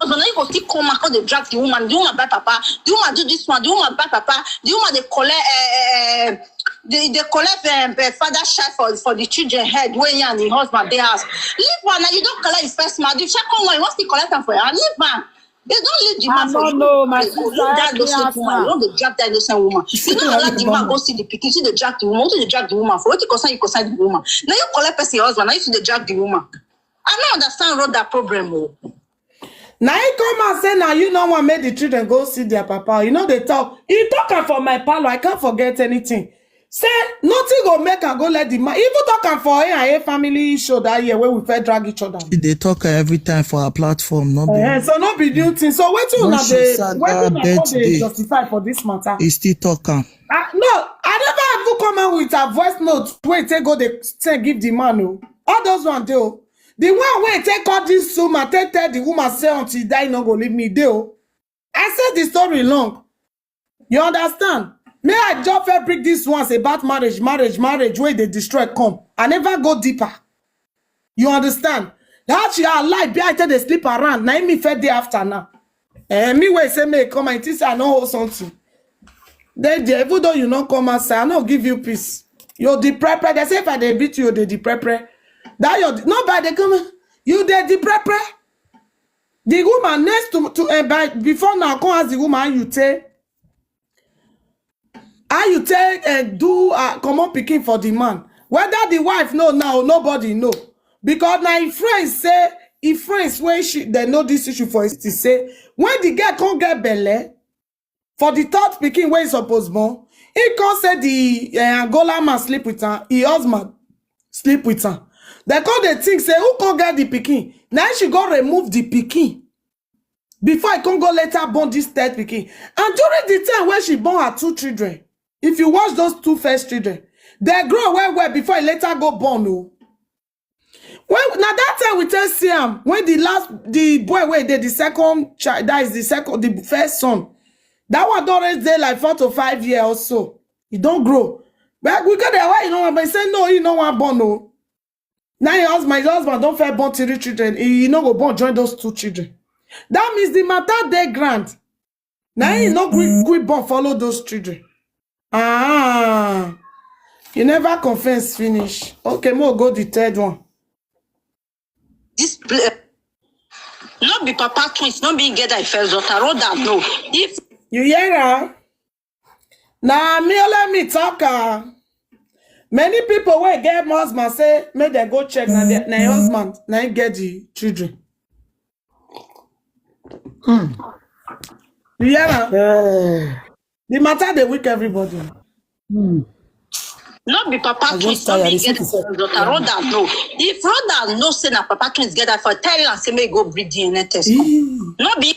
So now you go still come and come dey drag the woman. The woman buy papa. The woman do this one. The woman buy papa. The woman they collect. Uh, they they collect um, uh, father child for for the children head when you and the husband they house. Leave one now. You don't collect his first man. The second one you want to collect am for her. Leave man. They don't leave the I man for no you. know, my They go sister, leave that help me those out two woman. You now. don't dey drag that innocent woman. You don't allow the man go see the pikin. You dey drag the woman. What dey drag the woman for? What you concern you concern the woman? Now you collect person your husband. Now you dey drag the woman. I don't understand road that problem. Oh. Now he come and say, now you no want make the children go see their papa. You know they talk. He talk am for my parlor. I can't forget anything. Say nothing go make am go let the man. Even talk am for A and A family show that year where we first drag each other. She dey talk every time for her platform, no be Eh, so no be new thing. So wetin When una she dey saga wetin una come dey birthday. Justify for this matter? E still talk am. Ah, no, I never even come out with a voice note wey take go dey send give the man o. All those one dey o. The one wey take call this woman take tell the woman say until he die he no go leave me dey o. I say the story long. You understand? Me I just first bring this ones about marriage, marriage, marriage wey dey destroy come. I never go deeper. You understand? That she her life be I tell dey sleep around. Na me first day after now. Eh, me wey say me come and think say I no hold something. They there, even though you no come outside, I no give you peace. You dey prepare. They say if I dey beat you, you dey prepare. That your no by they come. You dey prepare. The woman next to to uh, by before now come ask the woman how you take how you take and do uh, comot pikin for the man, whether the wife know now nobody know, because na him friends say him friends wey she dem know this issue for city say when the girl come get belle for the third pikin wey he suppose born, he come say the uh, Angola man sleep with am, him husband sleep with am. Dem come dey think say who come get the pikin, na she go remove the pikin before I come go later born this third pikin. And during the time when she born her two children, if you watch those two first children, they grow well well before he later go born o. When na that time we tell see am when the last the boy wey dey the second child, that is the second the first son, That one don already dey like four to five years or so. E don grow. But we go there, why you no wan born? He say no, he no wan born o. Now your husband, your husband don first born three children. He, he no go born join those two children. That means the matter dey grand. Now he no gree, gree born follow those children. Ah, you never confess finish. Okay, mo go the third one. This pla- no be papa twins, no be get that first daughter. Rhoda, no. If You hear her? Na me, let me talk her. Many people wey get husband say make dem go check na their, na him husband na him get the children. You hear am? The matter dey weak everybody. No be papa twins, no be get that first daughter. Rhoda, no. If Rhoda know say na papa twins get that for, tell am say make go bring D N A test. Come. No be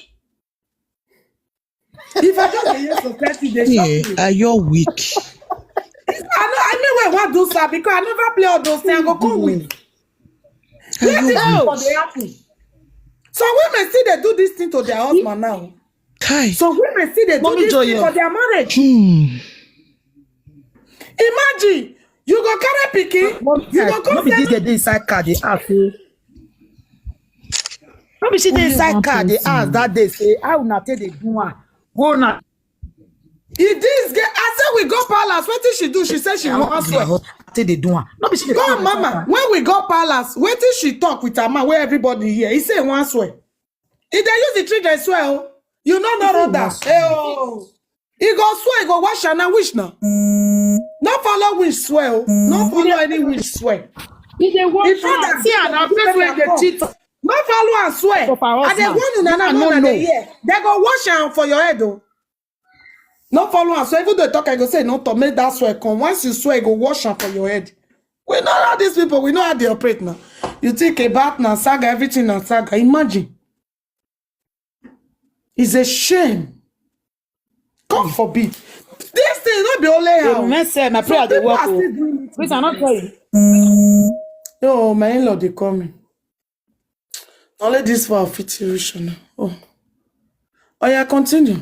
If I just dey hear some person dey shock me. Are you weak? It's, I know, I mean, wey wan do sir, because I never play all those things. I go come with. Wetin dey for the happen? Some women still dey do this thing to their husband now. Kai. Some women still dey do Mommy this Joy, thing yeah. for their marriage. Hmm. Imagine you go carry pikin, you go No come be say this dey dey inside car dey ask say. No be she dey inside car dey ask that day say how una take dey do am. Go na. If this girl, I say we go palace. Wetin she do? She say she wan swear. Take dey do am. No be she dey Go come on, mama. When we go palace, wetin she talk with her man wey everybody hear? He say he wan swear. He dey use the children swear o. You no know that. Hey, oh. He go swear, he go wash am na wish na. No follow wish swear o. No follow any wish swear. He dey wash He told am, see am, na person wey dey cheat. No follow am swear. I dey warn una now, una dey hear. Dem go wash am for your head o. No follow am. So even though talk, I go say no talk. Make that swear come. Once you swear, e go wash am for your head. We know how these people. We know how they operate now. You think about na saga, everything na saga. Imagine. It's a shame. God forbid. This thing no be only how. Amen, sir. My prayer dey work. Please, I not tell you. No, my in-law dey call me. Only this for fit reach now. Oh. Oh yeah, continue.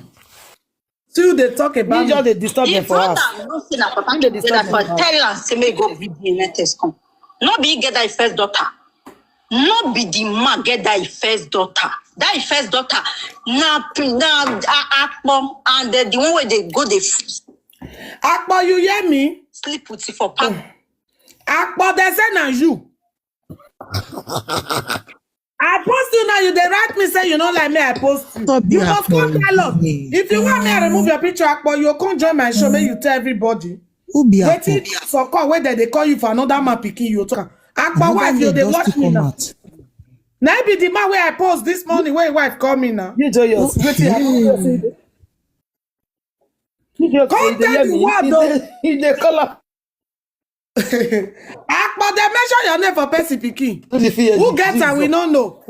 Still they talk about You just dey disturb them if for us. Rhoda know say na papa twins get that for, tell am say make go bring D N A test. Come. No be get that first daughter. No be the man get that first daughter. That first daughter na na akpom and the, the one wey dey go dey Akpo, you hear me? Sleep with it for park. Akpo, they say na you. I post you now. You dey write me say you no like me. I post you. Stop You being must come Akpo. Tell us. If you want me, I remove your picture, Akpo. You come join my show. Make you tell everybody. Who be Wetin Akpo? So call whether they call you for another man picking you. Talk. Akpo Another wife, you name dey just watch to me come now. Out. Now be the man where I post this morning. Where wife call me now. You joyous. Wetin happen? You just Come dey tell hear the me. world You though. dey- You dey call am. Akpo, they mention your name for person picking. No dey fear Who you. get am? We Jesus. No know.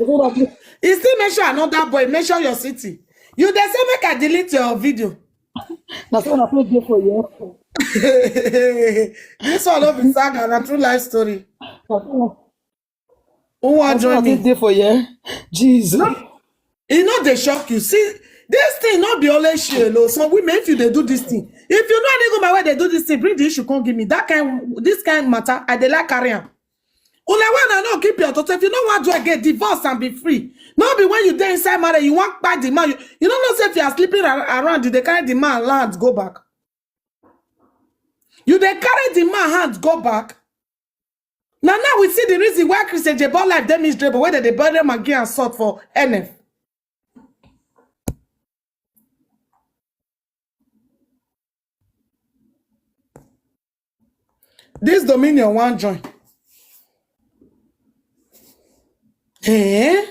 He still mention another boy. Mention your city. You dey say make I delete your video. Na so una fit dey for here. This one no be saga, na true life story. Na so Who wan na so una join fit me? Dey for here. Jesus. E no dey shock you. See, this thing no be only she alone. Some women, if you dey do this thing, if you know any woman wey dey do this thing, bring the issue come give me. That kind, this kind matter, I dey like carry am. Una wey una no keep your toto. If you no wan do again, divorce and be free. No be when you dey inside marriage, you wan kpai the man. You, you no know say if you are sleeping ar- around, you dey carry the man hand go back. You dey carry the man hand go back. Now, now we see the reason why Christian J Ball life dey miserable, whether they bury Maggie and salt for N F. This Dominion wan join. Eh?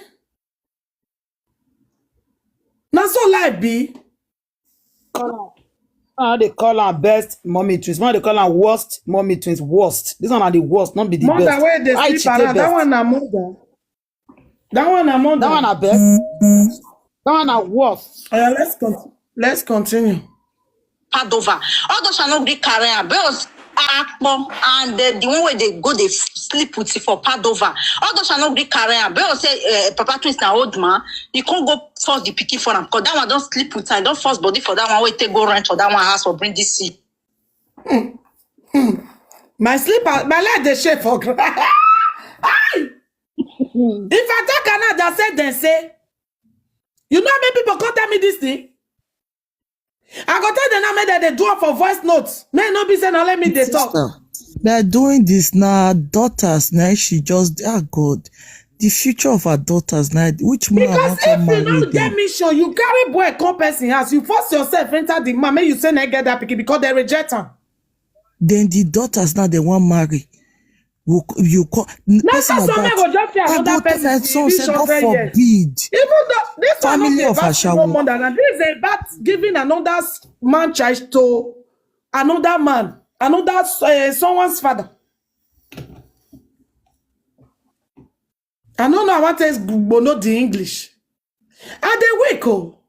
Na so life be. Ah, they call am best mommy twins. One they call am worst mommy twins. Worst. This one are the worst, not be the Mother best. Where they Why sleep she take around. That best? One na mother. That one na mother. That one are best. That one are worst. Uh, let's con- let's continue. Padova. All those are not big career. Bills akpom and the, the one where they go they sleep with it for Padova. All those are not big career. Bills say uh, Papa Twins na old man. You can't go touch the pikin for am, because that one don sleep with am, don force body for that one wey take go rent for that one house for bring this seed. My slipper, my leg dey shake for ground. Aye! If I talk another, say dem say, you know how many people come tell me this thing? I go tell them now, make dem dey do am for voice notes. Make no be say na let me dey talk. Sister, they're doing this now. Daughters now, she just, ah, God, the future of her daughters now. Which man I Because want to if you marry don't get them? Mission, you carry boy come person house, you force yourself enter the man, make you say na get that pikin because they reject am. Then the daughters now they want marry. Will c- You call Not person that like some men that. go just say I another go tell person my she son, reach say, God hundred years. Forbid. Even though this one Family not of about single Ashawo. Mother, and this is about giving another s- man child to another man, another uh, someone's father. I don't know. I want to know the English. And they weak, oh.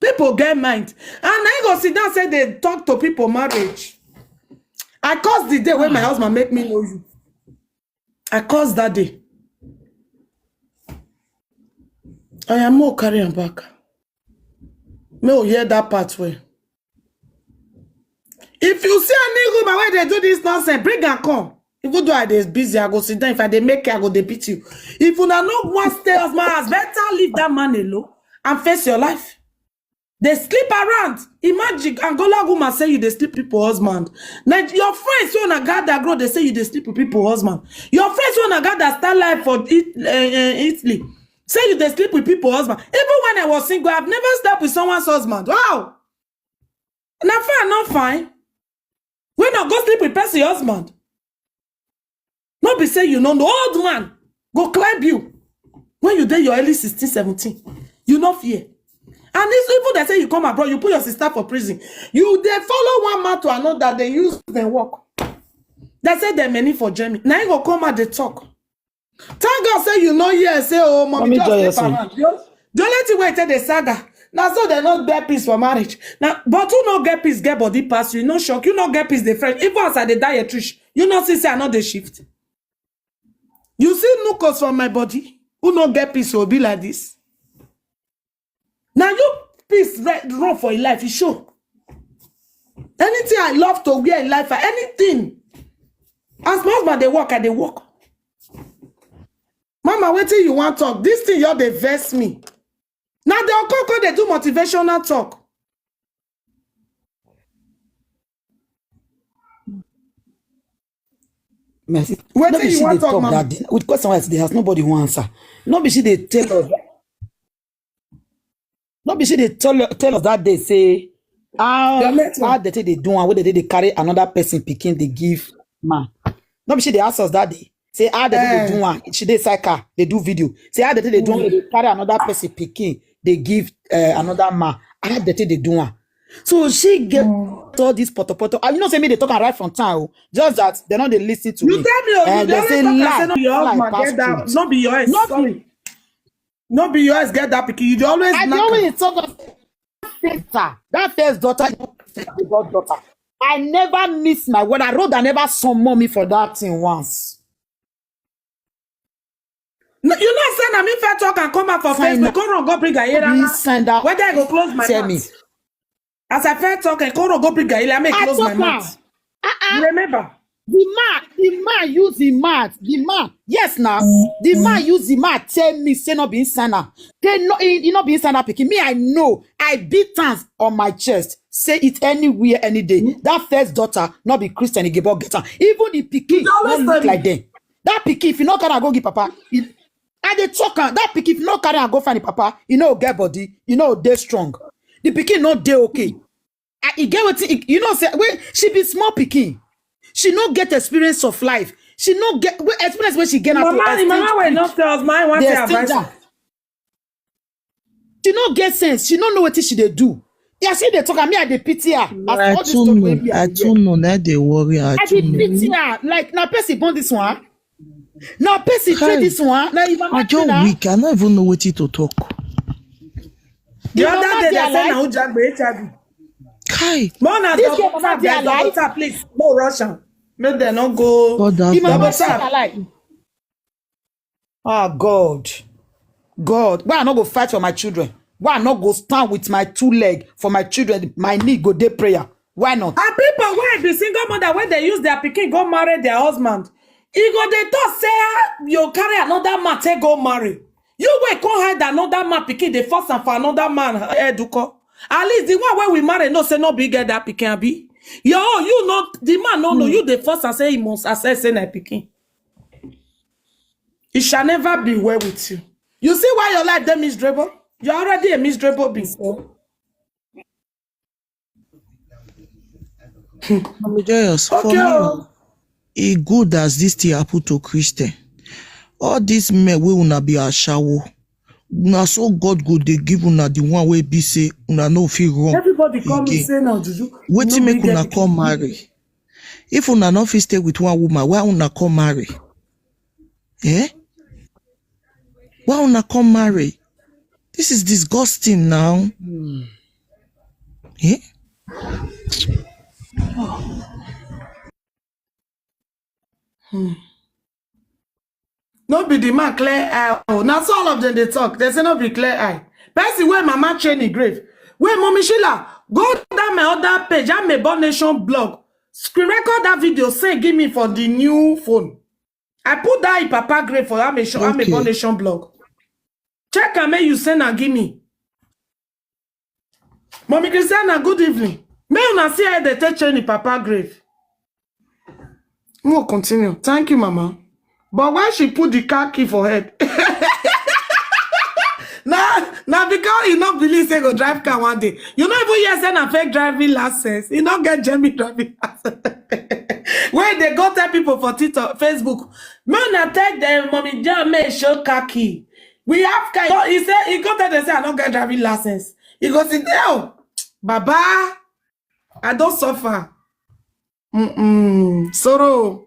People get mind. And I go sit down say they talk to people marriage. I curse the day when my husband make me know you. I curse that day. I am more carry am back. Me will hear that part well. If you see any woman where they do this nonsense, bring and come. Even though I dey busy, I go sit down. If I dey make it, I go dey beat you. If una no wan stay off my house, better leave that man alone and face your life. They sleep around. Imagine Angola woman say you dey sleep people husband. Now your friends wey una gather grow, they say you dey sleep with people husband. Your friends wey una gather start life for It- uh, uh, Italy say you dey sleep with people husband. Even when I was single, I've never slept with someone's husband. Wow. Na fine, not fine. When I go sleep with person husband, not be say you no know old man go climb you when you dey your early sixteen, seventeen. You no fear. And this even they say you come abroad, you put your sister for prison. You they follow one man to another, they use them work. They say they many for Germany. Now you go come out they talk. Thank God say you know here say oh mommy Mommy just sleep Joyosi. Around. The only thing wey take the saga. Now so they no get peace for marriage. Now but who no get peace get body pass you no shock you no get peace the friend even as I dey die a trish you no see say I no dey shift. You see nucleus for my body who no get peace will be like this. Now you peace re- run for your life you show. Anything I love to wear in life anything as my husband dey work I dey work. Mama wetin you wan talk this thing your dey vex me. Na the okoko dey do motivational talk. My sister, no Wetin be you she wan dey talk talk now? That day. With question wey I dey ask, nobody wan answer. No be she dey tell us. No be she dey tell tell us that day say how Your network. How they take dey do am wey they dey carry another person pikin dey give man. No be she dey ask us that day say how they take dey Eh. Do am. She dey cycle dey do video. Say how they take dey do am wey they carry another person pikin dey give uh, another man. How they take dey do am. So she get all this potopoto. I know say me they talk am right from time. Oh. Just that they no dey listen to You me. Tell me, oh, you And dey they always say talk and say lie, no be your lie husband pass get that, truth. No be your ex. No be, Sorry. No be your ex get that pikin. You dey always I dey knock am. Always talk of that first daughter, that first daughter, you know, the god daughter. I never miss my word. I wrote I never summon me for that thing once. No, you know say na me first talk and come out for Sign Facebook. That. Come on, go bring Ayera. Please sign that. Whether I go close my Tell mouth. Me. As I first talk and come on, go bring Ayera, make I close my talk now. Mouth. Uh-uh. You remember? The man, the man use the mouth. The man, yes now. The man use the mouth. Tell me, say no be inside now. They no, he, he no be inside that pikin. Me, I know. I beat hands on my chest. Say it anywhere, any day. That first daughter, not be Christian, he give up get am. Even the pikin, You always no look tell me. Like them. That pikin, if you no carry am go give papa, he, I dey talk am. That pikin, if you no carry am go find the papa, you no get body, you no dey strong. The pikin no dey okay. I, e get wetin e- you know say wey she be small pikin. She no get experience of life. She no get wey experience wey she get na to Mama, the mama wey extend no tell us, my one the thing extend advice am. Her. She no get sense. She no know wetin she dey do. Yeah, she dey talk am. Me, I dey pity her. As I all this too talk wey know. Me, I I dey too hear. Know. That dey worry her I too dey know. Pity her. Like na person born this one. Na person train Kai, this one. Na if I'm I just na. Weak. I no even know wetin to talk. The The other mama day they dey say alive. Na who jagbe H I V. Kai. Mona This girl mama doctor, dey alive. Doctor, please, no rush am. Make dem no go. God have The mama Double mercy. Dey tap. Alive. Ah, God. God. Why I no go fight for my children? Why I no go stand with my two leg for my children? My knee go dey prayer. Why not? And people wey be single mother wey dey use their pikin go marry their husband, e go dey talk say, "Ah, you carry another man take go marry." You wey come hide another man pikin, dey force am for another man head, uko. At least the one wey we marry know say no be get that pikin, abi? Your own, you know, the man no know, you dey force am say he must accept say na pikin. It shall never be well with you. You see why your life dey miserable? You're already a miserable being. Mami Joyous, for Okay, me, oh. e good as this thing happen to Christian. All these men wey una be ashawo, na so God go dey give una the one wey be say una no fit run Everybody come and again. Say na juju. Wetin No make be una get come marry? If una no fit stay with one woman, why una come marry? Eh? Why una come marry? This is disgusting now. Eh? No be the man clear eye. Oh, now so all of them they talk. They say no be clear eye. Person where mama train in grave. Wait, Mommy Sheila, go down my other page. I'm a born nation blog. Screen record that video. Say give me for the new phone. I put that in Papa grave for I'm a show. I'm a Okay. Born nation blog. Check and make you send and give me. Mommy Christiana, good evening. May una see how they take train in Papa grave. We'll continue. Thank you, Mama. But why she put the car key for head? Now, now because you not believe say go drive car one day. You not even hear say na fake driving license. You not get genuine driving license. When they go tell people for TikTok, Facebook, man, I take them, Mommy John, make show car key. We have car. So he said he go tell them say I don't get driving license. He go sit there, oh, Baba, I don't suffer. Mm-mm. Sorrow.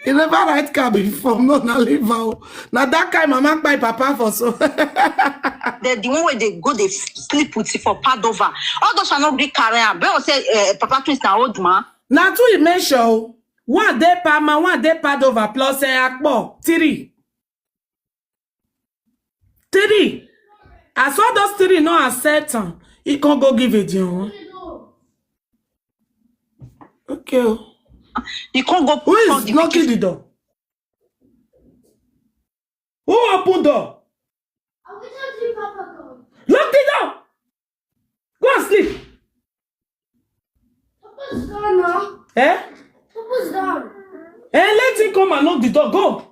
You never ride car before, no, na leave out. Now that kind mama buy papa for so. The, the one where they go, they sleep with it for Padova. All those are not big career. But say, uh, Papa Twins na old man. Now two you mention, one day per man, one day Padova plus a akpo, three. Three. I saw those three no accept am. He can't go give it you. Okay. Oh. You can't go. Who is knocking the door? Who open door? Lock the door. Go and sleep. Eh? Eh, let him come and knock the door. Go.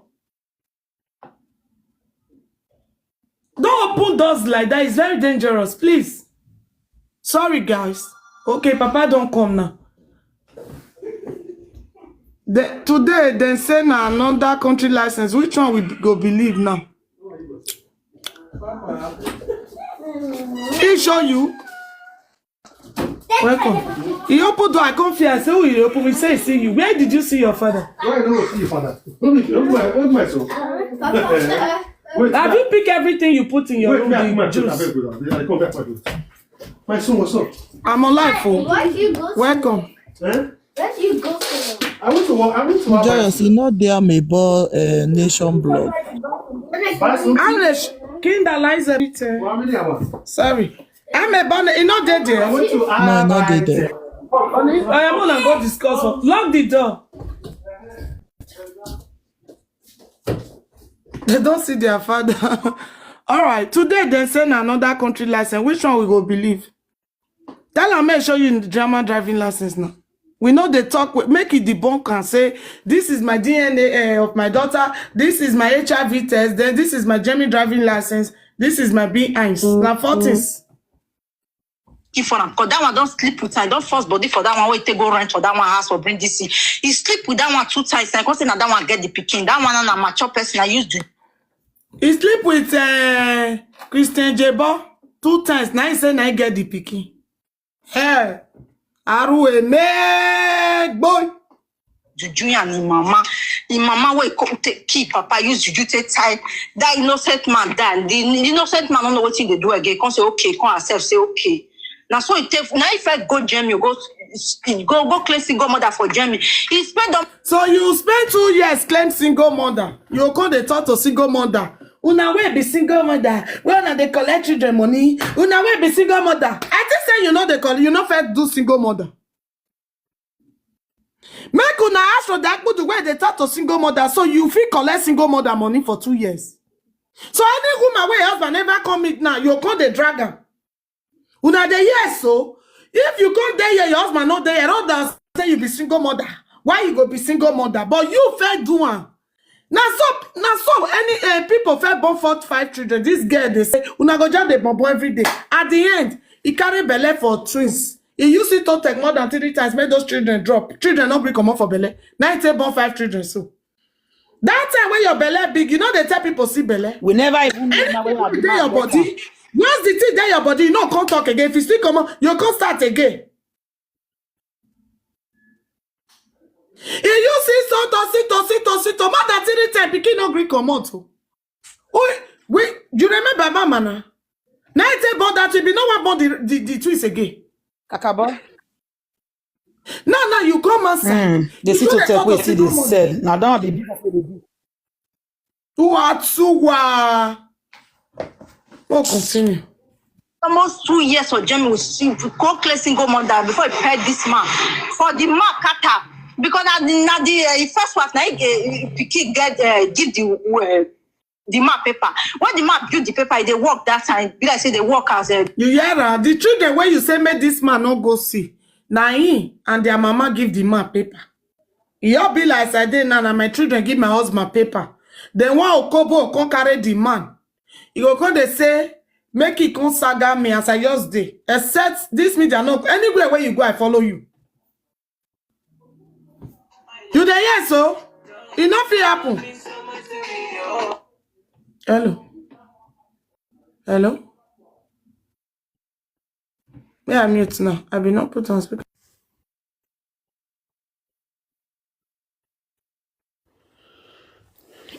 Don't open doors like that. It's very dangerous. Please. Sorry, guys. Okay, Papa don't come now. The, today, they say na another country license. Which one we go believe now? He show you. Welcome. He open door. I come here. I say, "Who you open?" We say, "See you." Where did you see your father? Why you don't see your father? Don't be, don't be my, don't be my son. Wait, Have you picked everything you put in your wait, room? me, I put my The son. juice. I beg you. I come back, my son. My son, what's up? I'm alive, oh. Where do you go to? Welcome. Eh? Where do you go to? I went to work. I went to work. Joyous, you know they are my boy uh, nation blog. Buy something. English, Kinder Liza. For how many hours? Sorry. I'm a banner. You know they I there. went to No, no, they there. I am gonna go discuss. Lock the door. They don't see their father. All right. Today they send another country license. Which one we go believe? Tell am make show you in the German driving license now. We know they talk. Make it debunk and say this is my D N A uh, of my daughter. This is my H I V test. Then this is my German driving license. This is my B I N S. Now four things. If for am, 'cause that one don't sleep with her. Don't force body for that one. Wait, take go rent for that one house or bring this thing. He sleep with that one two times. I can't say now that one get the picking. That one and a mature person. I used to. He sleep with uh, Christian Jebo two times. Now he say now he get the picking. Hey, Arue me boy. Juju and him mama. Him mama wey come take key papa use juju take tie that innocent man die. The innocent man don't know what thing they do again. Come say okay, come accept say okay. Now so it take now if I go gym you go go go claim single mother for gym. He spend on So you spend two years claim single mother. You come dey talk to single mother. Una wey be single mother, wey una dey collect children money, una wey be single mother, I think say you no dey collect, you no fit do single mother. Make una ask Rhoda Akbudu wey dey talk to single mother, so you fit collect single mother money for two years. So any woman wey husband never come meet now, you come dey drag am. Una dey hear so? If you come dey here, your husband no dey here, no dey say you be single mother. Why you go be single mother? But you fit do am. Na so, na so any uh, people fit born four to five children. This girl dey say, una go just dey born born every day. At the end, he carry belle for twins. He use it to take more than three times, make those children drop. Children no gree comot for belle. Now he take born five children so. That time when your belle big, you know they tell people see belle. We never even know now when Anything I be dey mad your later. Body, once the thing dey your body, you no come talk again. If you still come out, you come start again. If you see so to see to see to see to more than three times, pikin no gree comot o. Oh, we, you remember mama na? Now I tell born that we be no one born the, the, the twins again. Kakabo. Now now you come outside. Mm. They You see go to dey take talk wey of see single dey mother. Sell. Now don't be Tuwa tuwa. We'll continue. Almost two years for Jemmy with sing- go clear single mother before he paid this man for the man kata because na the na the uh, first wife na he uh, pikin get uh, give the uh, the man paper. When the man build the paper, he dey work that time. Be like say they work as a You hear her? The children wey you say make this man no go see, na him and their mama give the man paper. E all be like as I dey now, na my children give my husband paper. Then one okobo come carry the man. He go come dey say, make he come saga me as I just dey. Except this media no anywhere where you go, I follow you. You dey hear so? E no fit happen. Hello. Hello. Me I mute now. I be not put on speaker.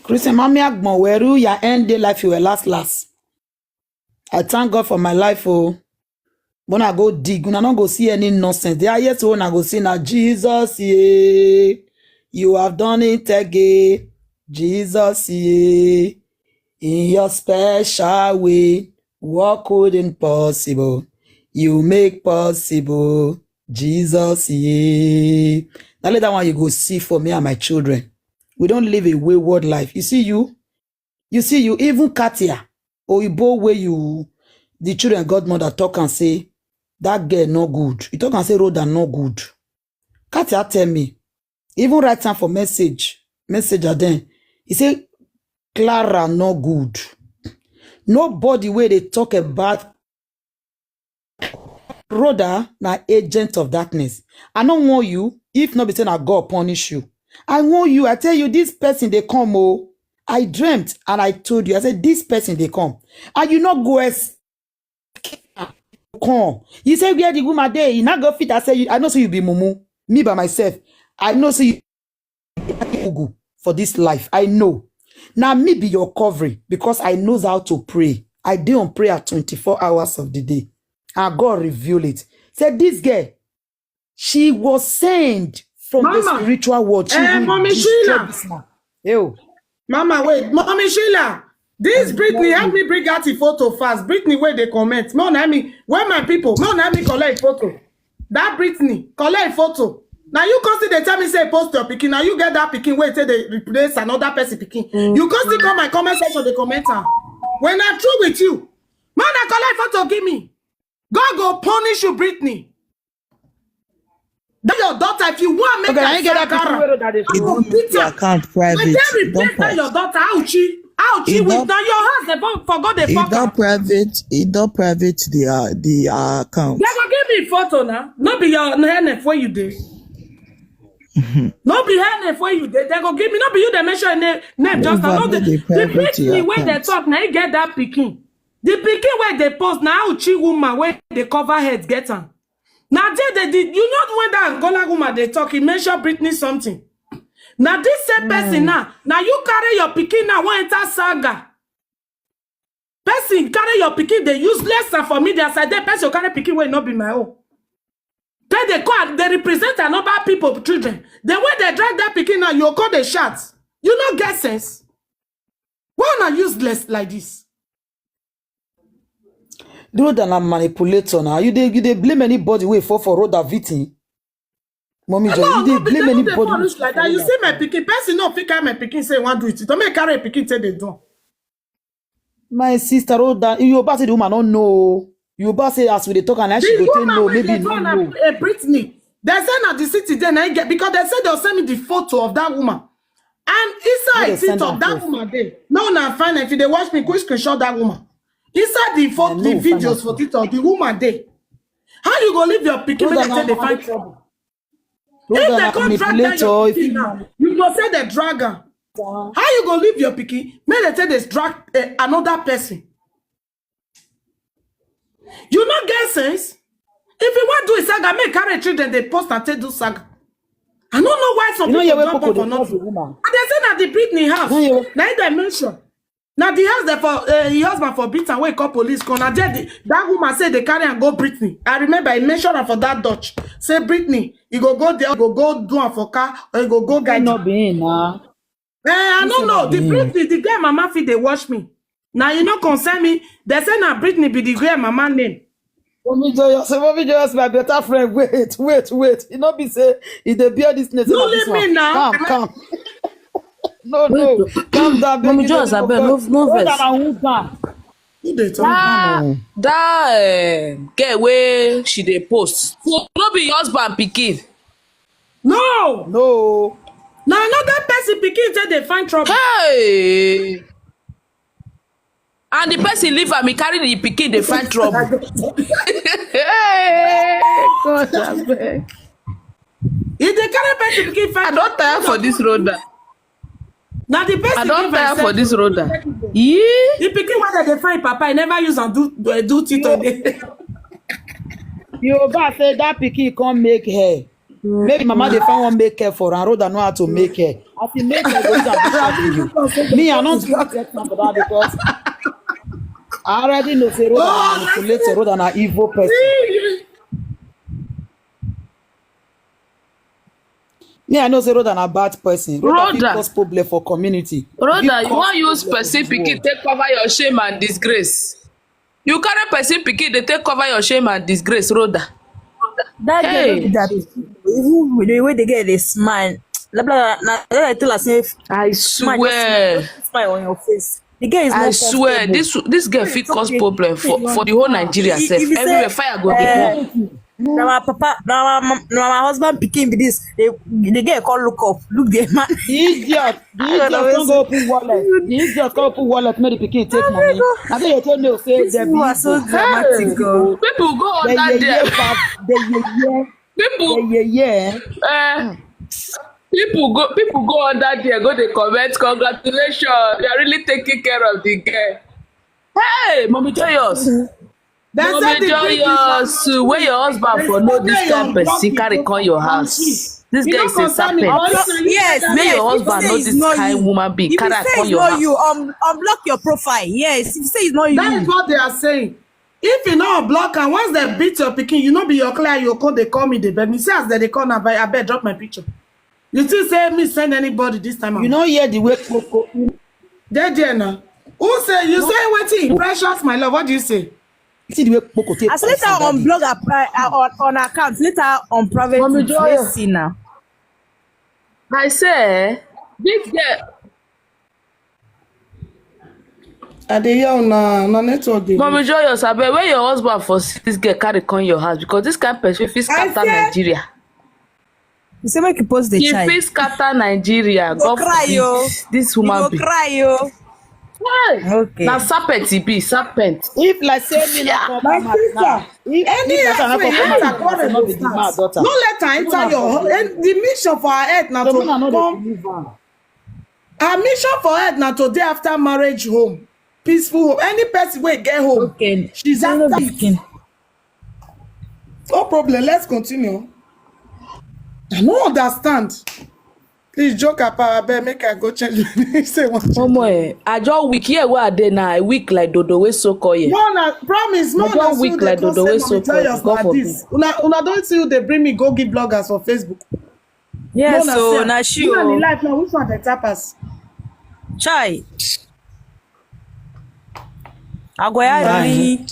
Christian, mommy agbon weru ya end day life you were last last. I thank God for my life, oh. When I go dig, una no go see any nonsense. The highest one I go see na Jesus, yeah. You have done it again, Jesus, yeah. In your special way, what couldn't possible, you make possible, Jesus, yeah. Now let that one you go see for me and my children. We don't live a wayward life. You see you, you see you, even Katia, Oyibo where you, the children godmother talk and say, that girl no good. You talk and say, Rhoda no good. Katia tell me, even write am for message, messenger then. He say, Clara no good. Nobody where they talk about Rhoda na agent of darkness. I no want you if not be say na God punish you. I want you. I tell you, this person they come. Oh, I dreamt and I told you. I said this person they come, and you not go as come. You say where the woman dey. You not go fit. I say you, I know so you be mumu. Me by myself, I know so you Google for this life. I know. Now me be your covering because I knows how to pray. I dey on prayer twenty-four hours of the day. And God reveal it. Said this girl, she was sent from the Mama. Spiritual world. She Eh, will Mommy destroy Sheila. This man. Ew. Mama, wait. Mommy Sheila, this Brittany, help me bring out the photo fast. Brittany, where they comment. No, I mean, where my people? No, I mean, collect photo. That Brittany, collect photo. Now you come still they tell me say post your pikin. Now you get that pikin. Wait till they replace another person pikin. You come still come my comment section. They comment am. When I'm through with you, man, I collect photo. Give me. God go punish you, Brittany. That your daughter. If you want make Okay, I I get that pikin Sakara, wey Rhoda dey I go follow. Beat Your am. Account I private. Tell You don't replace that your private. Daughter. Ouchie, ouchie. You With don't. Now your house they for God they You fuck don't am. Private. You don't private the uh, the uh, account. They go give me photo now. No be your N F where you dey. No be N F where you dey. They go give me. No be you they mention name, name just now. No, the, the Brittany where they talk now. You get that pikin. The pikin where they post now. Ouchie woman where they cover head get am. Now they, they did. You know when that Angola woman they talk. He mentioned Brittany something. Now this same person now. Now you carry your pikin now. One enter saga. Person carry your pikin, they useless and for me, they say that person carry pikin wey not be my own. Then they call, they represent another people children. The way they drag that pikin now, you call the shots. You no get sense. Why una useless like this? Rhoda na manipulator now. You dey you dey blame anybody wey fall for Rhoda victim. Mommy Joy, No, you dey no, be- blame no dey anybody. punish like that. You see my pikin, person no fit carry my pikin say he wan do it. Don't make carry a pikin take dey do. My sister Rhoda, you about say the woman no know. You about say as we dey talk and as she The go take woman know, wey maybe dey you do no am na know. a Brittany. They say na the city dey na im get because they say they'll send me the photo of that woman. And inside Make they send TikTok, am that first. Woman dey. No, na fine. If you dey watch me, quick screenshot that woman. Inside the I photo, the know, fine videos as for TikTok, the woman dey. How you go leave your pikin Rhoda make they na take dey find manipulator. trouble? Rhoda If they na come drag down your manipulator. If pikin you now, you go say they drag am. How you go leave your pikin? Make they take dey drag uh, another person. You no get sense. If you wan do a saga, make carry children dey post and take do saga. I no know why some you know people your way jump people up for dey call the nothing. woman. And they say na the Brittany house. No, you Na im they mention. Na the house that for uh, your husband for beat am wey call police come. Na there the, that woman say they carry am go Brittany. I remember I mentioned am for that Dutch. Say Brittany, you go go there, you go go do am for car, or you go go guide. No be him na. Eh, I no know. The Brittany, the girl mama fit dey watch me. Now you no concern me. They say na Brittany be the girl mama name. Mommy Joyous, Mommy Joyous, my better friend. Wait, wait, wait. You know, be say if they bear this name, No na this leave me one. Now. Calm, calm. No, no. Calm down, Mommy baby. Joyous, abeg, no, no Hold vex. on, hold on. Who dey talk? That that um, girl wey she dey post. So no be your husband pikin. No. No. Na another person pikin take dey find trouble. Hey! And the person leave am, he carry the pikin dey find trouble. Hey, God abeg. If they carry person pikin I find don tire for this Rhoda. Na the person I don give tire herself for this Rhoda. Yee. The pikin wey dem dey find papa, he never use am do uh, do thing today. You over say that pikin come make hair. Maybe mama dey find one make hair for her. Rhoda know how to make hair. As he make hair, go use am do something. Me, I don't get time for that because I already know say Rhoda na manipulator, Rhoda na evil person. Me, I know say Rhoda na bad person. Rhoda fit Rhoda. Cause problem for community. Rhoda, Fit you cause wan use problem person for the pikin world. Take cover your shame and disgrace. You carry person pikin dey take cover your shame and disgrace, Rhoda. That girl no Hey. Be that even with the way the girl dey smile. Blah, blah, blah. Now I tell her say I smile, swear. Just smile on your face. The girl is I not swear, comfortable. this this girl fit cause Okay. Problem for for the whole Nigeria If- sef. if you say, Everywhere fire go dey eh, burn. Na my papa, na my, na my husband pikin be this. They, the girl come look up, look the man. The idiot, the I don't idiot know can't go wetin- open wallet. The idiot can't open wallet, make the pikin take money. I think you told me say These the people are so dramatic. Oh. People go the under yeye there. Bad, the yeye, People the yeye. Eh, people go people go under there, go dey comment, congratulations, you are really taking care of the girl. Hey, Mommy Joyous. They say Mommy the Brittany Joyous, where your husband for know this kind person carry come your house. This girl is a serpent. Yes, Make yes. Your If you husband say know it's this not kind you, woman being if you carry say come it's your not house. You, um, unblock your profile. Yes, if you say it's not you. That is what they are saying. If you no block and once they beat your pikin, you no be your clear, you come they call me, they beg me. See as they, they call now, I beg drop my picture. You still say me send anybody this time. You know, hear the way Coco. There, there now. Who say you say waiting? Precious, my love. What do you say? See the way Coco take. As later on blog uh, uh, on, on account, later on private. Mommy Joy. Let's see now. I say, eh, this girl. I dey hear una, na network dey. Mommy Joyous, abeg, where your husband for see this girl carry come your house? Because this kind person fit scatter Nigeria. You say make you post the He child. Fit scatter Nigeria. God Cry, forbid. Yo. This woman be. Cry, yo. Hey, okay. Na serpent he be, serpent. If like say me not come My back sister, now. If any if like say I house not wey come enter, back God now, dey not be the start. mad daughter. No let her enter your home. And the mission for her head now So to me, I no dey come. believe am. Her mission for head now to dey after marriage home, peaceful home. Any person wey get home, Okay. She's Say no after be it. Pikin. No problem. Let's continue. I no understand. Please joke about abeg make I go change. Say what? Omo, eh, I just weak here where I dey now. I weak like dodo wey so call here. No, na promise. No, I don weak like dodo wey so call. God forbid. Una, una don see who dey bring me go give bloggers for Facebook. Yes, No, so sef. na she Una o. Life now. Which one dey tap us? Chai. Agoya Aye. Eli.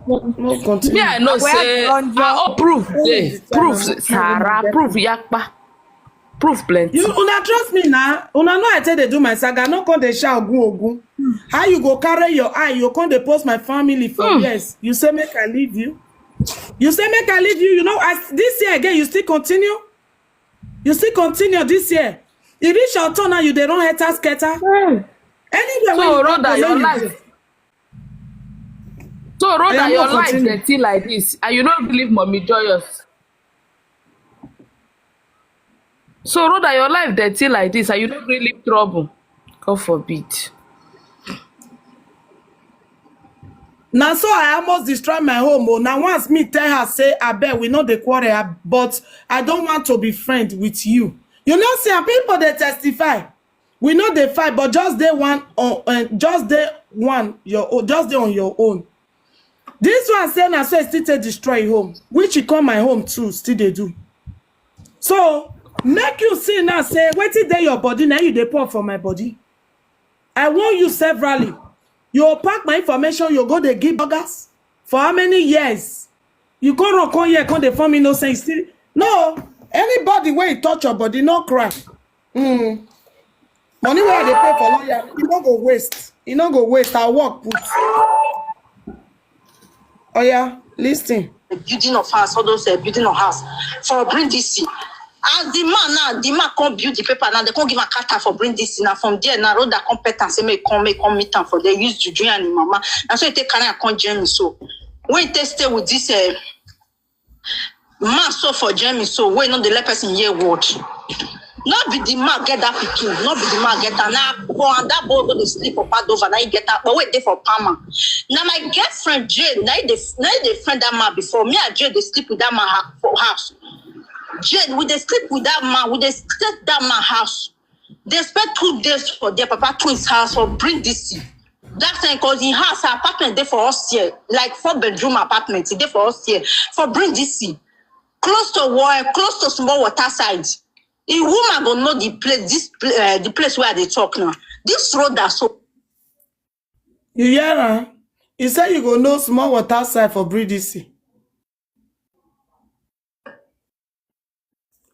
No continue. Me, I know Agoya say Blonde. ah, oh, proof dey, Tell proof am. Sarah, proof yakpa, proof plenty. You una trust me now. Una know I tell they do my saga. No come they shout ogun ogun. How you go carry your eye? You come they post my family for years. You say make I leave you. You say make I leave you. You know, as this year again, you still continue. You still continue this year. If it's your turn now, you they don't hate us scatter. Anywhere So where you come, Rhoda, your you life. So Rhoda, am your not life continue. Dirty like this, and you don't believe Mommy Joyous. So Rhoda, your life dirty like this, and you don't really trouble. God forbid. Now so I almost destroy my home. Oh, now once me tell her say I bet we know the quarrel, I- but I don't want to be friend with you. You know, see, and people they testify. We know they fight, but just they one on uh, just they one your own, just they on your own. This one say na so e still take destroy home, which he come my home too, still they do. So make you see now say wetin dey your body na you dey pour for my body. I warn you severally. You pack my information, you go dey give bloggers for how many years? You go run come here, come dey form innocent. You still no. Anybody wey touch your body, no cry. Mm. Money wey I dey pay for lawyer, e no go waste. E no go waste. I work put. Oh yeah, listen. The building of house, all those uh, building of house for bring this thing. As the man now, the man come build the paper now, they come give a carter for bring this thing. Now from there, now Rhoda come pet and say, make come, make come meet am for there. Use juju and him mama. And so he take carry and come join me. So when he take stay with this uh, man so for join me, so wey no dey let person hear word. No be the man get that pikin, no be the man get am. Na for and that boy go dey sleep for Padova, na he get am. But wait dey for Palma. Na my girlfriend Jane, na he dey na he dey friend that man before. Me and Jane dey sleep with that man ha- for house. Jane, we dey sleep with that man, we dey stay that man house. They spend two days for their papa twins house for bring this thing. That time, cause in house, her apartment dey for us here, like four bedroom apartment, e dey for us here for bring this thing. Close to wall, close to small water side. A woman go know the place, this pla- uh, the place where they talk now. This road that so You hear her? He said you go know small water side for Bridisi.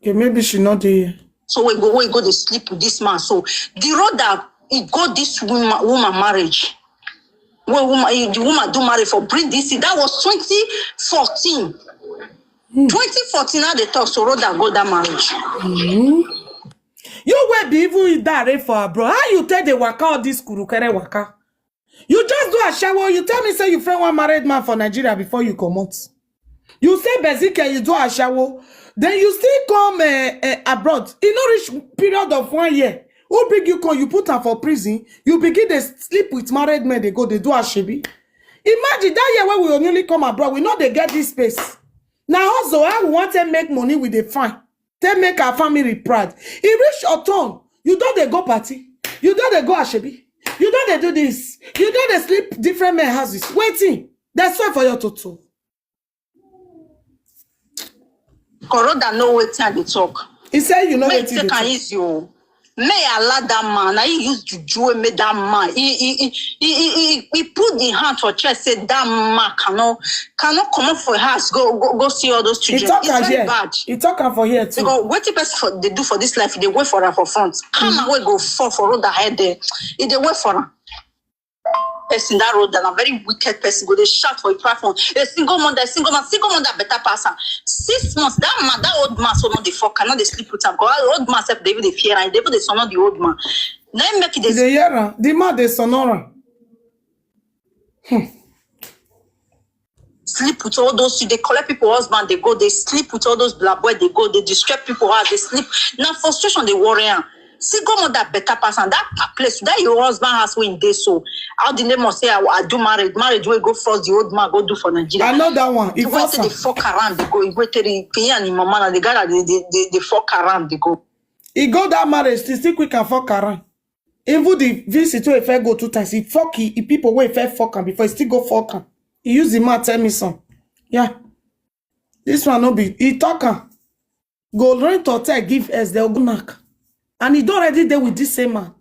Okay, maybe she not there. So we go, we go to sleep with this man. So the road that he got this woman, woman marriage. When woman, eh, the woman do marry for bring this thing. That was twenty fourteen. twenty fourteen, how they talk, so road that go that marriage. You will be even that rate for abroad. How you tell the waka all this kurukere waka? You just do a shower. You tell me say you friend one married man for Nigeria before you come out. You say basically you do a shower. Then you still come uh, uh, abroad. You no reach period of one year. Who bring you come? You put her for prison. You begin to sleep with married men. They go. They do a shebi. Imagine that year when we only come abroad. We know they get this space. Now also how we want to make money with the fine. They make our family proud. It reach your turn. You don't they go party. You don't they go ashebi. You don't they do this. You don't they sleep different men houses. Waiting. That's why for your toto. Corona know wetin I dey talk. He said you know Make what take am easy o. May allow that man. I use juju and make that man. He he he he he, he, he put the hand for chest. Say that man cannot cannot come up for house. Go go go see all those children. He talk It's am very here. Bad. He talk am for here too. Because what person for they do for this life? They wait for her for front. Come away go fall for road ahead there. If they wait for her. Person that road that a very wicked person go they shout for a platform. A single mother, a single man, single mother better person. Six months, that man, that old man so not the fuck cannot they sleep with him. Because old man self they even they fear and they even they son not the old man. Then make it They they hear am. The man they sonora. sleep with all those they collect people husband, they go, they sleep with all those black boy, they go, they disturb people house, they sleep. Now frustration they worry am. Single mother better person. That place, that your husband has when they so. How the name of say I, I do marriage, marriage will go first. The old man go do for Nigeria. I know that one. He He went force to the am. Fuck around they go. He went to the Kenya and mama and the guy they they they, they fuck around they go. He go that marriage. He still quick and fuck around. Even the visit wey he first go two times, he fuck he, he people wey he first fuck am before he still go fuck am. He use the man tell me some. Yeah. This one no be he talk am. Go rent hotel give us the go knack. And he don't already there with this same man.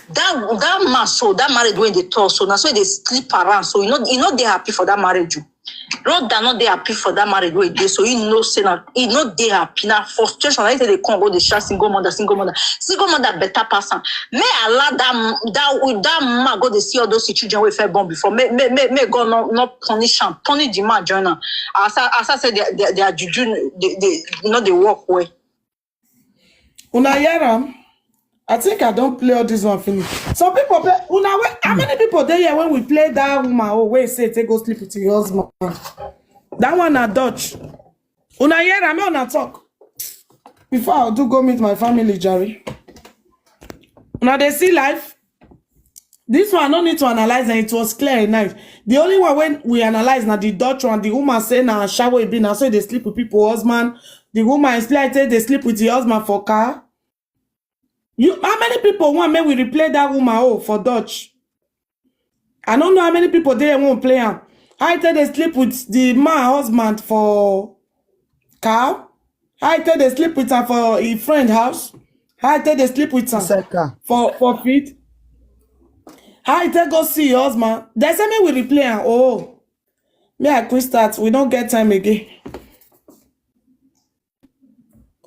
That that man, so that marriage wey dey talk, so na so e dey sleep around. So e no e no dey happy for that marriage o. Rhoda no dey happy for that marriage wey e dey. So e know say na e no dey happy. Na frustration na e take dey come go dey shout single mother, single mother, single mother better pass am. May allow that m- that that man go dey see all those children wey e first born before. May may may, may God no no punish am, punish the man join am. As I as I say their their, their juju dey dey no dey work well. Una hear am? I think I don play all this one finish. Some people play. Una wait. How many people dey here when we play that woman? Oh, wait, say take go sleep with your husband. That one na Dutch. Una hear am? Make una talk. Before I do go meet my family, Jerry. Una dey see life. This one no need to analyze, and it was clear enough. The only one when we analyze na the Dutch one. The woman say na ashawo e be, na so e dey sleep with people husband. The woman explain say dey sleep with the husband for car. You, how many people want make we replay that woman oh for Dutch? I don't know how many people dey want play am. How e take dey sleep with the man husband for car? How e take dey sleep with am for him friend house? How e take dey sleep with am Saka. for for feet? How e take go see your husband? They say make we replay am. Oh, may I quick start? We don't get time again.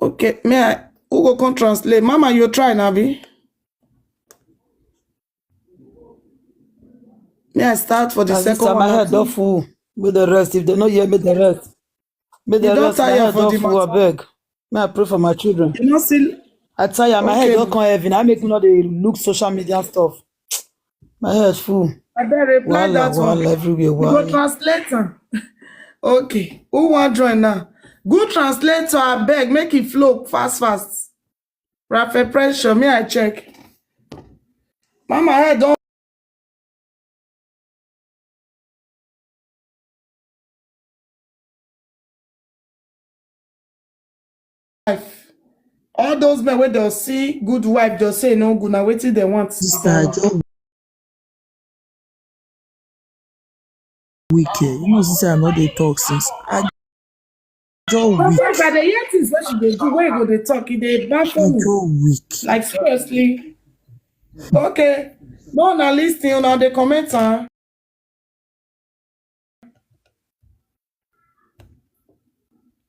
Okay, may I? Who go come translate? Mama, you try, Nabi. May I start for the My second sister, one? my Now, head don please? Full. Make the rest. If they no hear, make the rest. Make You the don rest. My tire head for don the Full. I matter. Beg. May I pray for my children? You no see. I tire. My head Okay. Don come heavy. I make you know they look social media stuff. My head full. I better reply Wahala, that one. Wahala everywhere. You go Wahala. Translate am. Okay. Who want join now? Good translator, I beg, make it flow fast, fast. Raphael Pressure, may I check? Mama head don life. All those men wey dey see good wife, dey say no good. Na wetin they want. Sister, I just weak. Eh. You know, sister, I know they talk since. I just weak. Sometimes I dey hear things wey she dey do, wey go dey talk, e dey I baffle me. just weak. Like seriously. Okay. No, na listen, una dey comment, huh?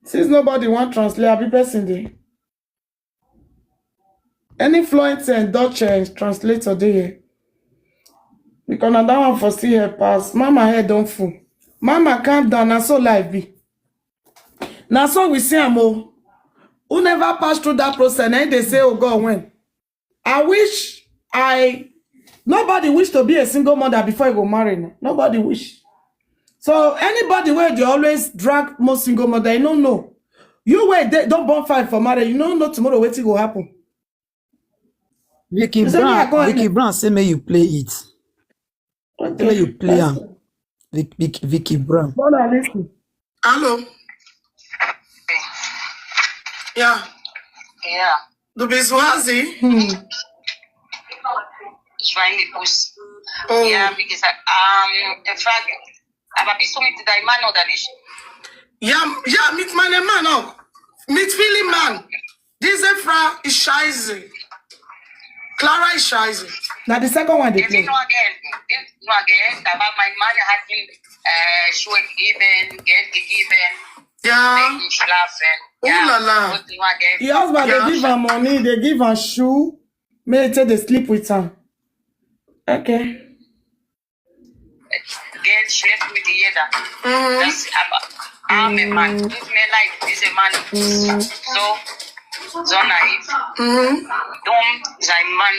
Since nobody want translate, abi person dey. Any fluent and Dutch eh, translator dey here. Because na that one for see her pass. Mama head don full. Mama calm down. Na so life be. Na so we see am o. Who never pass through that process? Na him dey say, oh God, when? I wish I nobody wish to be a single mother before you go marry. No. Nobody wish. So anybody where they always drag more single mother, you don't know. You where they don't burn fire for marriage, you don't know tomorrow what will happen. Vicky You say me I Brown, go Vicky and Brown say may you play it. Say may okay. you play That's am. Vic, Vic, Vicky Brown. Wanna listen. Hello. Yeah. Yeah. Dubizwazi. Hmm. Schwein die Puss. Oh. Ja, wie gesagt, ähm, in Frage. Aber bist du mit deinem Mann oder nicht? Ja, ja, mit meinem Mann auch. Mit vielen Mann. Diese Frau ist scheiße. Clara ist scheiße. Now the second one they Der will play. Nur Geld. Will nur Geld, aber mein Mann hat ihm äh, Schuhe gegeben, Geld gegeben, Ja. wegen Schlafen. Oh la la. Und nur Geld. Your husband Yeah. They give her money, they give her shoe. May take they sleep with her. Okay. Geld schläft mit jeder. Mhm. Das aber arme Mann. Tut mir leid, dieser Mann. So, so naiv. Mhm. Dumm, sein Mann.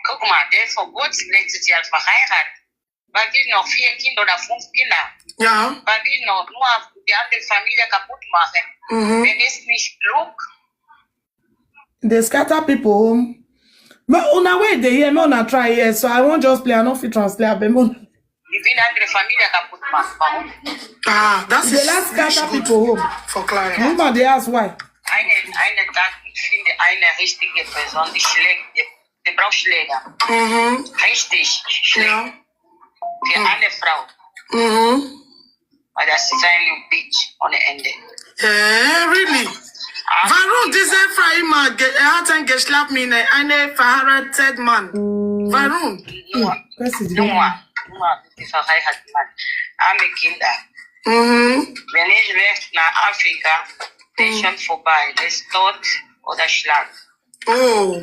Guck mal, der ist vor kurzem letztes Jahr verheiratet. Weil die noch vier Kinder oder fünf Kinder. Ja. Weil die noch nur die andere Familie kaputt machen. Mhm. Wenn es nicht klug, They scatter people home. But una way they hear me una try here, so I won't just play. I don't feel translate. I beg una. die will andere Familie kaputt machen. Warum? Ah, das They ist last nicht scatter gut people home. Für Clara. Woman, they ask why. Einen, einen Tag, ich finde eine richtige Person, die schlägt, die, die braucht Schläger. Mhm. Richtig, schlägt. Ja. Für alle Frauen. Mhm. Weil das ist eine Bitch ohne Ende. Eh, really? Warum diese Frau immer ge- er hat einen geschlafen mit einem verheirateten Mann? Warum? Nur, Person dey nur, don nur, die verheiratet Mann. Arme Kinder. Mhm. Wenn ich left nach Afrika, Pension vorbei, das ist Tod oder Schlag. Oh.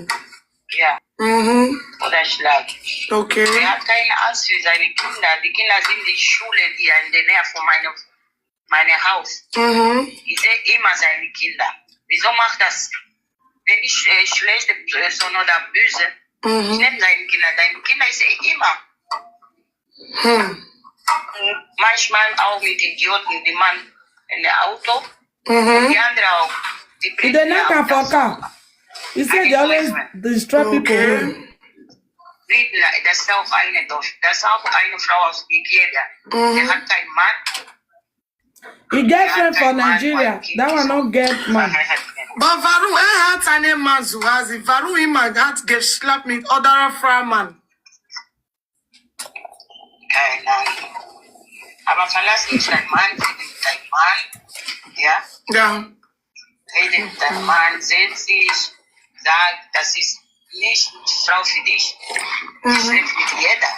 Ja, Mhm. oder Schlag. Okay. Er hat keine Angst für seine Kinder. Die Kinder sind in die Schule, die in der Nähe von meinem, meinem Haus. Mhm. Ich sehe immer seine Kinder. Wieso macht das? Wenn ich äh, schlechte Person oder böse, ich Mhm. nehme seine Kinder. Deine Kinder, ich sehe immer. Hmm. Manchmal auch mit Idioten, die Mann in der Auto, Mhm. die andere auch. Die If they bringen knock auch am for das car, you say they always destroy people. Okay. Way. Bringen, das ist auch eine, das ist auch eine Frau aus Nigeria. Die Mhm. hat keinen Mann. He get friend for Nigeria. That one no get man. But Varun, eh, hat eine Mann zu Hause. Varun, he man hat geschlafen mit other Frau Mann. Keine Ahnung. Aber verlass nicht deinen Mann, rede mit deinem Mann. Ja, Ja. rede mit deinem Mann, setz dich, sag, das ist nicht die Frau für dich. Die Mhm. schläft mit jeder.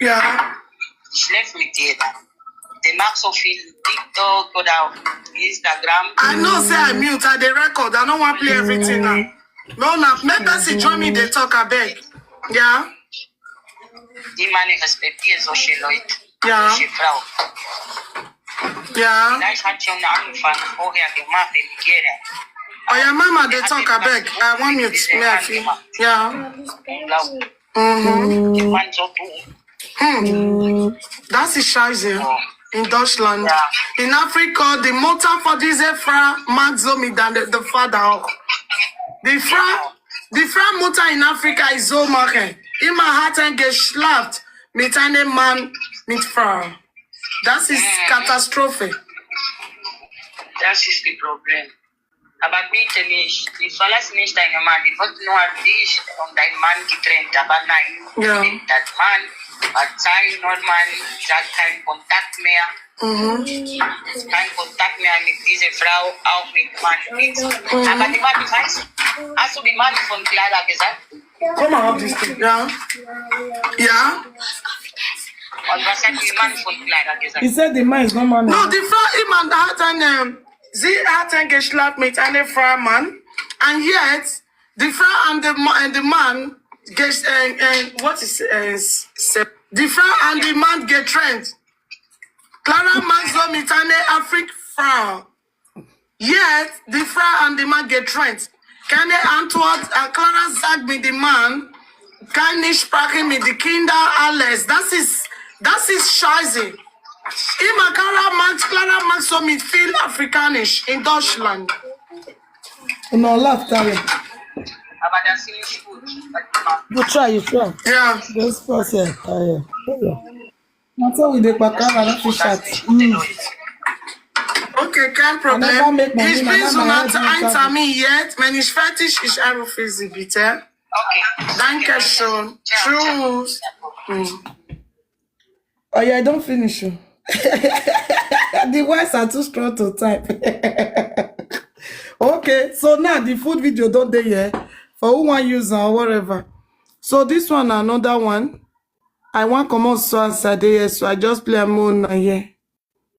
Ja. Die schläft mit jeder. Die macht so viel TikTok oder Instagram. I know say I mute, I dey record. I no wan play everything now. No, na make person join me dey talk, abeg. Ja. Die Mann respektiert solche Leute, Ja. solche Frau. Ja. Vielleicht hat schon angefangen, vorher gemacht in Nigeria. Oya, mama dey talk, abeg. I wan mute. Me, I feel. Ja. Unglaublich. Mhm. Die Mann so tun. Hmm. That's a scheiße. Oh. In Deutschland. Ja. In Africa, die Mutter von dieser Frau mag so mit dann der Vater auch. Die Frau, die Frau Mutter in Afrika ist so machen. Immer hat er geschlafen mit einem Mann, mit Frau. Das ist Katastrophe. Das ist das Problem. Aber bitte nicht, die verlass nicht deinen Mann. Die wird nur dich und deinen Mann getrennt. Aber nein, Ja. mit deinem Mann, Partei, Mann, sag keinen Kontakt mehr. Mhm. Kein Kontakt mehr mit dieser Frau, auch mit Mann nicht. Aber die Mann, ich weiß, hast du die Mann von Clara gesagt? Come on, this thing. Ja. Ja. Und was hat die Mann von Clara gesagt? He said the man is not man. No, die Frau immer hat eine, sie hat ein Geschlacht mit einem Fraumann, and yet the Frau and the, ma- and the man get, uh, uh, what is, uh, s- se- the Frau and the man get trend. Clara mag so mit einer Afrika Frau. Yet the Frau and the man get trend. Keine Antwort, uh, Clara sagt mit dem Mann, keine Sprache mit den Kindern, alles. Das ist, das ist scheiße. Immer Clara mag, Clara mag so mit viel Afrikanisch in Deutschland. No laugh, Tayo. Aber das ist nicht gut. You try, you try. Ja. Just process, Tayo. Na so we dey pakara, no fit shout. Okay, kein Problem. I never make money, Ich my bin so mama not help me ein serve. Termin jetzt, wenn ich fertig, ich rufe Sie bitte. Okay. Dankeschön. Tschüss. Oh yeah, I don't finish you. The words are too strong to type. Okay, so now the food video don't dey here for who want use am or whatever. So this one, another one. I want come on so as I dey here, so I just play am on here.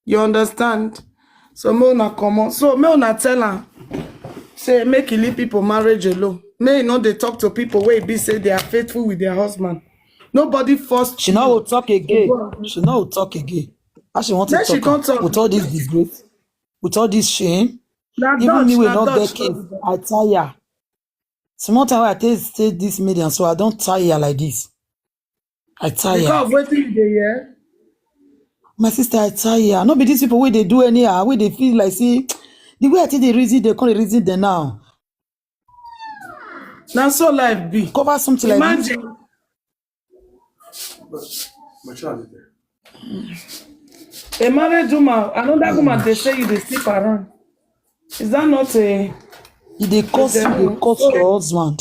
You understand? So me una come on. So me una tell am say make e leave people marriage alone. Make e no dey talk to people wey e be say they are faithful with their husband. Nobody forced She you. No go talk to again. Go on. She no go talk again. How she want to Make she talk? come Am? Talk. With all this disgrace, with all this shame, Na even Dutch, me wey na not Dutch. get case, I tire. Small time wey I take stay this medium, so I don't tire like this. I tire. Because of wetin you dey hear. My sister, I tire. No be these people wey dey do anyhow, wey dey feel like say the way I take the reason, they come the reason them now. Na so life be. Cover something like this. Imagine a married woman, another woman they say you dey sleep around. Is that not a? You dey curse, you dey curse your husband.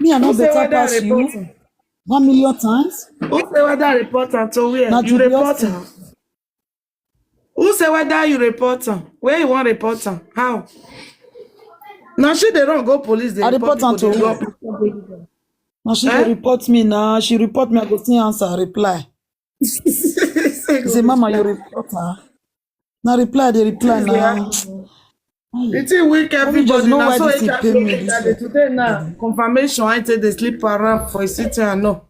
Me, I no better pass you. One million times. Who say whether I report am to where? Na You report Julius. Am. Who say whether you report am? Where you want report am? How? Now she dey run go police. They I report am to people, they where? Go people. Now she dey report me now. She report me, I go see answer, reply. Say mama, you report her. Now reply, they reply now. The thing weak everybody now. So it can be that today now. Confirmation, I take the sleep around for a city and no.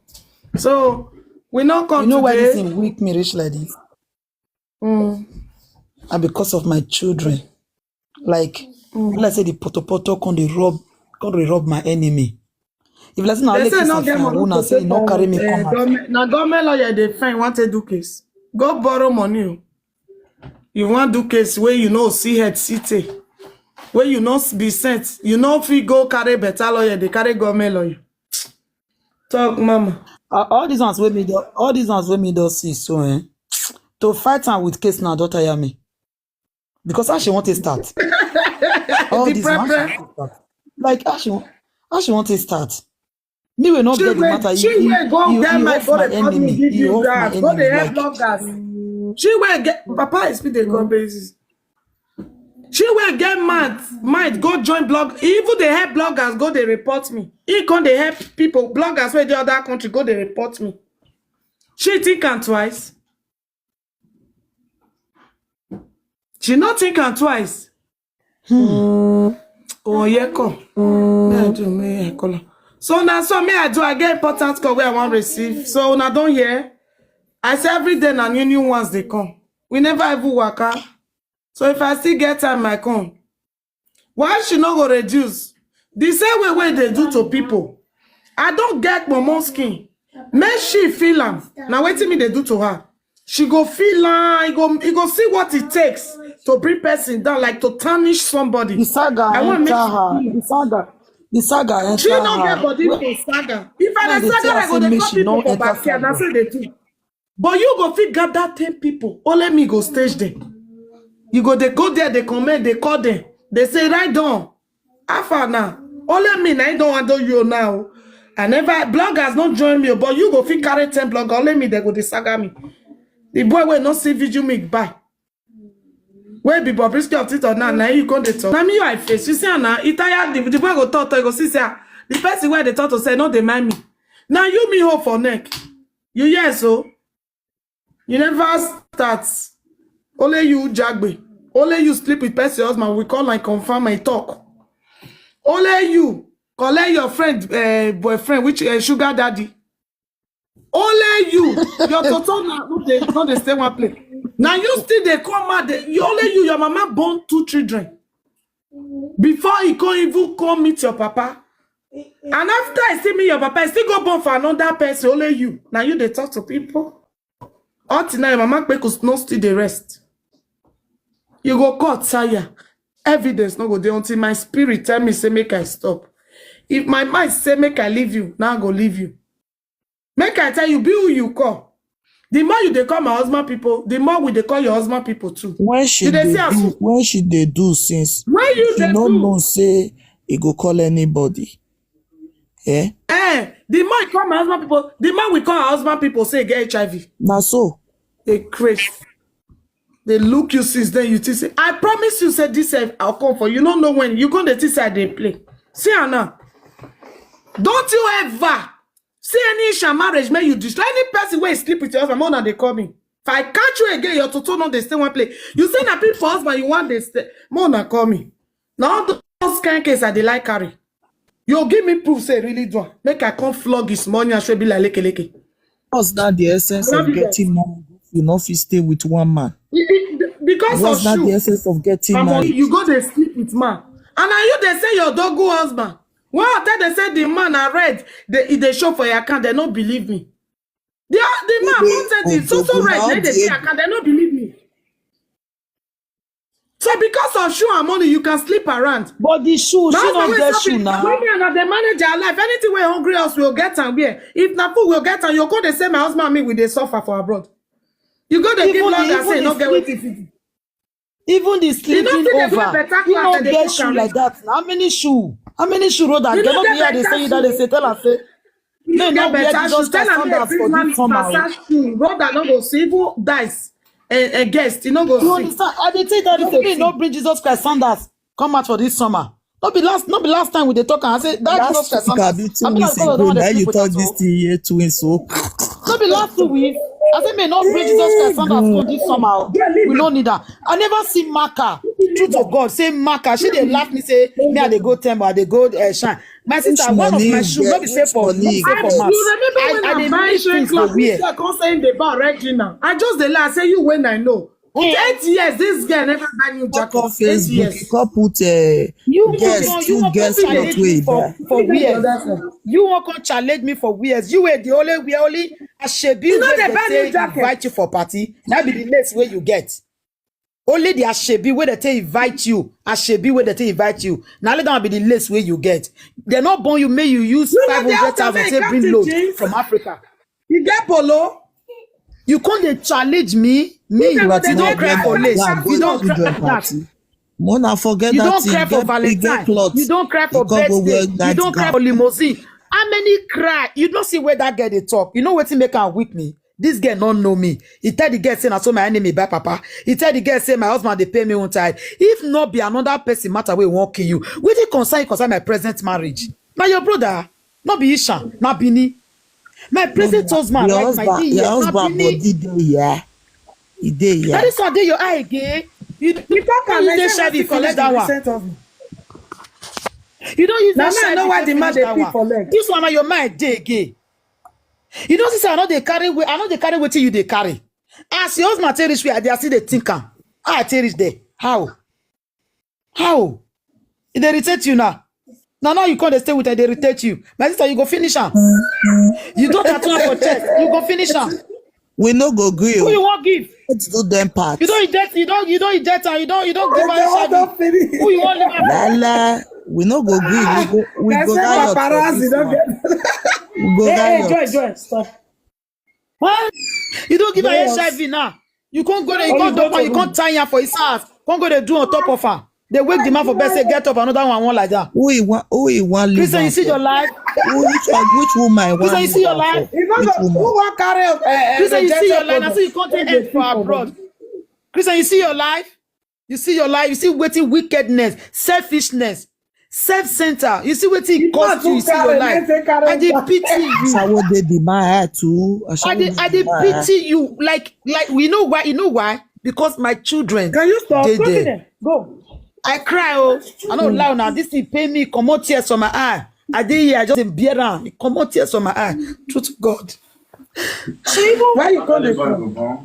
So we not come. You know why this thing weak me reach like this? Mm. And because of my children, like mm. Let's say the potopoto can they rob, can they rob my enemy. If let's say now, they say no get money, una say no carry me come out. Now government lawyer they find want to do case. Go borrow money. You want do case where you know see head city, where you not be sent. You know if you go carry better lawyer, they carry government lawyer. Talk, mama. Uh, all these ones with me, do, all these ones with me don't see so, eh? To fight am with case now, don't tire me. Because how she want to start? All these ones, like how she, how she want to start? Me will not get the matter. She will go get my enemy. He off my enemy. Go dey help bloggers. She will get. Papa is speed dey go basis. She will get mad, might go join blog. Even they help bloggers go they report me. He can they help people bloggers where the other country go they report me. She think am twice. She not think am twice. Hmm. Oh yeah, come. Me I do me I call her. So now so me I do I get important call where I want receive. So una don't hear. I say every day na new new ones they come. We never even work out. So if I still get time, I come. Why she no go reduce? The same way wey dey do to people. I don't get momo skin. Make she feel am. Now wetin me they do to her? She go feel am. You go, you go see what it takes to bring person down, like to tarnish somebody. The saga I want enter her. The saga, the saga enter she no her. Get body for saga. If I dey saga, I go dey call people for backyard. That's what they do. But you go fit gather ten people. Only me go stage them. You go they go there, they comment, they call them. They say, "Right down. How far now?" Only me, I don't want you now. I never bloggers don't join me, but you go fit carry ten blogger. Only me, they go they saga me. The boy will not see video me buy. Where be Bobrisky of TikTok now? Now you come dey talk. Now me you I face. You see now, he tired. The, the boy go talk, talk, go see say ah, the person where they talk to say no, they mind me. Now you me hope for neck. You hear so? You never start. Only you jagbe. Only you sleep with person husband. We call and confirm and talk. Only you collect your friend uh, boyfriend, which uh, sugar daddy. Only you, your toto na no dey no dey stay one place. Now you still dey come out. Dey, you only you, your mama born two children before he come even come meet your papa. And after I see me, your papa, I still go born for another person. Only you. Now you dey talk to people. Until now, your mama kpekus no still dey rest. You go court tire. Evidence no go dey until my spirit tell me say make I stop. If my mind say make I leave you, now I go leave you. Make I tell you, be who you call. The more you dey call my husband people, the more we dey call your husband people too. When she dey do, when she dey do since, when you she no know say e go call anybody. Eh? Eh, the more you call my husband people, the more we call our husband people say get H I V. Na so. They craze. They look you since then. You think say, I promise you, say this self, I'll come for you. You don't know when you go the thing say they play. See her now. Don't you ever see any issue marriage make you destroy any person where you sleep with your husband. Mona, they call me. If I catch you again, your toto no they stay one place. You say na people husband you want they stay. Mona call me. Now all those kind case I dey like carry. You give me proof say really do am. Make I come flog his money and show be like leke leke. What's that the essence of getting married? You no fit stay with one man. Because what's that the essence of getting married? You go dey sleep with man. And now you they say your dog go husband. Well, I tell they say the man are red. They, they show for your account. They no believe me. The, the man wanted it. So so red. They dey see account. They no believe me. So because of shoe and money, you can sleep around. But the shoe, she no get shoe now. Women are the manager of life. Anything we hungry us, we'll get and wear. If na food, we'll get and you go dey say my husband and me we dey suffer for abroad. You go dey give love and say no get wetin fit. Even the sleeping over, you no get shoe like that. How many shoe? How many shoe road that? They no be here. They say that they say tell us say. No, no, get better shoes. Tell am say this man is massage shoe. Road that no go see even dice. A, a guest, you no go see. You understand? I dey tell you that me no bring Jesus Christ sandals come out for this summer. No be last, no be last time we dey talk am. I say that Jesus Last Christ week, sandals. abi two I be weeks like, God, I ago, don't now dey you sleep with talk us this o. thing here, twins. So No be last two weeks. I say, may not bring Jesus Christ sandals come this summer o. Yeah, leave We am. No need that. I never see Marka. Truth of God, say Marka. She dey laugh me say me I dey go temple, I dey go uh, shine. My sister, which one of my money? shoe, no Get be say which for money? say You for get? mass. You remember I when I I'm dey buying make train things to clothes? This wear. Girl come say they buy red jean now. I just dey lie. I say you when I know. With Eh, eight years, this girl never buy new Come jacket. on Eight Facebook, you years. come put uh, you wan guess come, you two wan come guess cloth challenge wey me you for buy. for You get wears. that one. You wan come challenge me for wears. You were the only wear only asoebi You know wey they dey buy new say jacket. Invite you for party. That be the lace wey you get. Only the asoebi wey dey take invite you, asoebi wey dey take invite you. Na only that one be the lace wey you get. They no born you, make you use You know five the hundred after thousand me take bring captain load jeans. From Africa. You get polo. You come dey challenge me, me. If You they don't go cry dey for wear lace. that You clothes. Don't cry Children for that. Party. Mona forget You that don't thing. cry You for get, you get Valentine. cloth. You don't cry You for can't go wear birthday. You that don't cry gown. For limousine. How many cry? You don't see where that girl dey talk. You know wetin make am weak me? This girl no know me. He tell the girl say na so my enemy buy papa. He tell the girl say my husband dey pay me on time. If not be another person matter wey wan kill you. Wetin concern you concern my present marriage? Na your brother, no be Ishan, na Bini. My present husband, Your like my husband, D your here, na husband Bini. Body dey here. E dey here. That is why dey your eye again. You You talk don't am use like the say shabby wetin finish collect that the one. Recent husband. You don't use Now that me I shabby know why take the man finish dey that pee one. For leg. This one na your mind dey again. You know, since I know they carry weight, I know they carry wetin you dey carry. As your husband take reach where I dey, I still dey think am. How I take reach there? How? How? E dey irritate you now. Now now you come dey stay with her, dey irritate you. My sister, you go finish am. You don tattoo am for chest, you go finish am. We no go gree. Who you wan give? Let's do them part. You don inject, you don you don inject am, you don you don give They her want H I V. to finish. Who you wan leave am for? Lala, we no go gree. We go we They go say riot for paparazzi this don't one. get. We go Hey, hey, riot. Joy, Joy, stop. Huh? You don give her Yes. H I V now. You can't go there, you Oh, can't you go drop her, to you room. Can't tie her for his house. Can't go there, do on top of her. They wake the man for bed, say, "Get up, another one won't like that." Who he want? Who he want leave Christian, you am see for? Your life? Who which one? Which woman he want Christian, you see leave your am life? for? You know Which the, who woman? want carry uh, uh, Christian, you see your rejected life. I product? See you can't take Who dey end for feel for abroad. body? Christian, you see your life? You see your life? You see wetin wickedness, selfishness, self-center. You see wetin The cost man you. You too See your carry, life. let's say carry I dey back. Pity you. Asawo dey the man eye too. I Asawo dey dey I the dey man eye. Pity you. Like like we know why. You know why? Because my children Can you stop? dey Go there. There. Go. I cry oh. I no lie now. This thing pay me. Comot tears from my eye. I dey here. I just dey bear am. Comot tears from my eye. Truth to God. Why you call this one?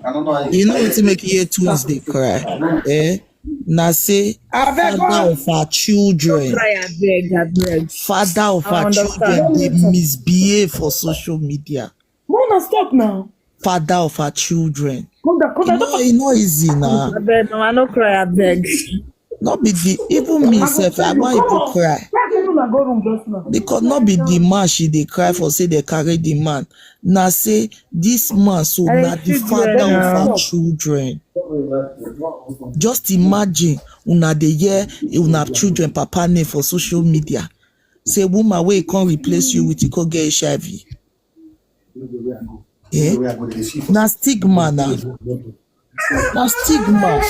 I don't know how You know wetin make you hear twins dey cry? Eh? Na say Abeg, father go. Of our children, Cry, abeg, abeg. Father of I our understand. children dey misbehave for social media. Mona, stop now. Father of our children. Come down, come E down. no, e no easy na. Abeg, mama, no cry, abeg. No be the even me sef, I wan even cry. Why can't you go room just now? Because no be the man she dey cry for say they carry the man. Na say this man so I na the see father there of now. Our children. Just imagine una dey hear una children papa name for social media. Say woman wey come replace you with e come get H I V. Eh? Na stigma na. Na stigma.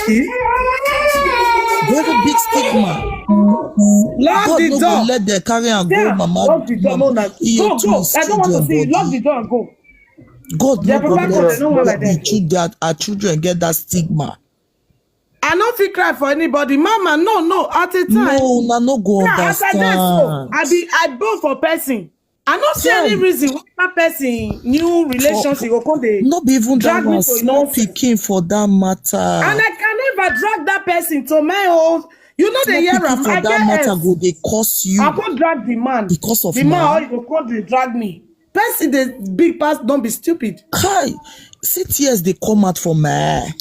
Very big stigma. Lock God the no go door. Let them carry and go Yeah, mama. Lock the door, Mona. Iye Go, go. twins I don't want to children see you. Lock body. The door and go. God Their no go papa let God, they don't want like the that. Children, our children get that stigma. I no fit cry for anybody. Mama, no, no. At a time. No, una no go Yeah, as I dey so, understand. I be I born for person. I no see any Chai. Reason why that person new relationship go come dey No be even that drag me one. To Small nonsense. Pikin for that matter. And I can never drag that person to my own. You know the Small year pikin am. For I that get matter ex. Go dey curse you. I go drag the man. Because of The man, man. How you go come dey drag me? Person dey big pass, don't be stupid. Kai, see tears dey come out for my eye.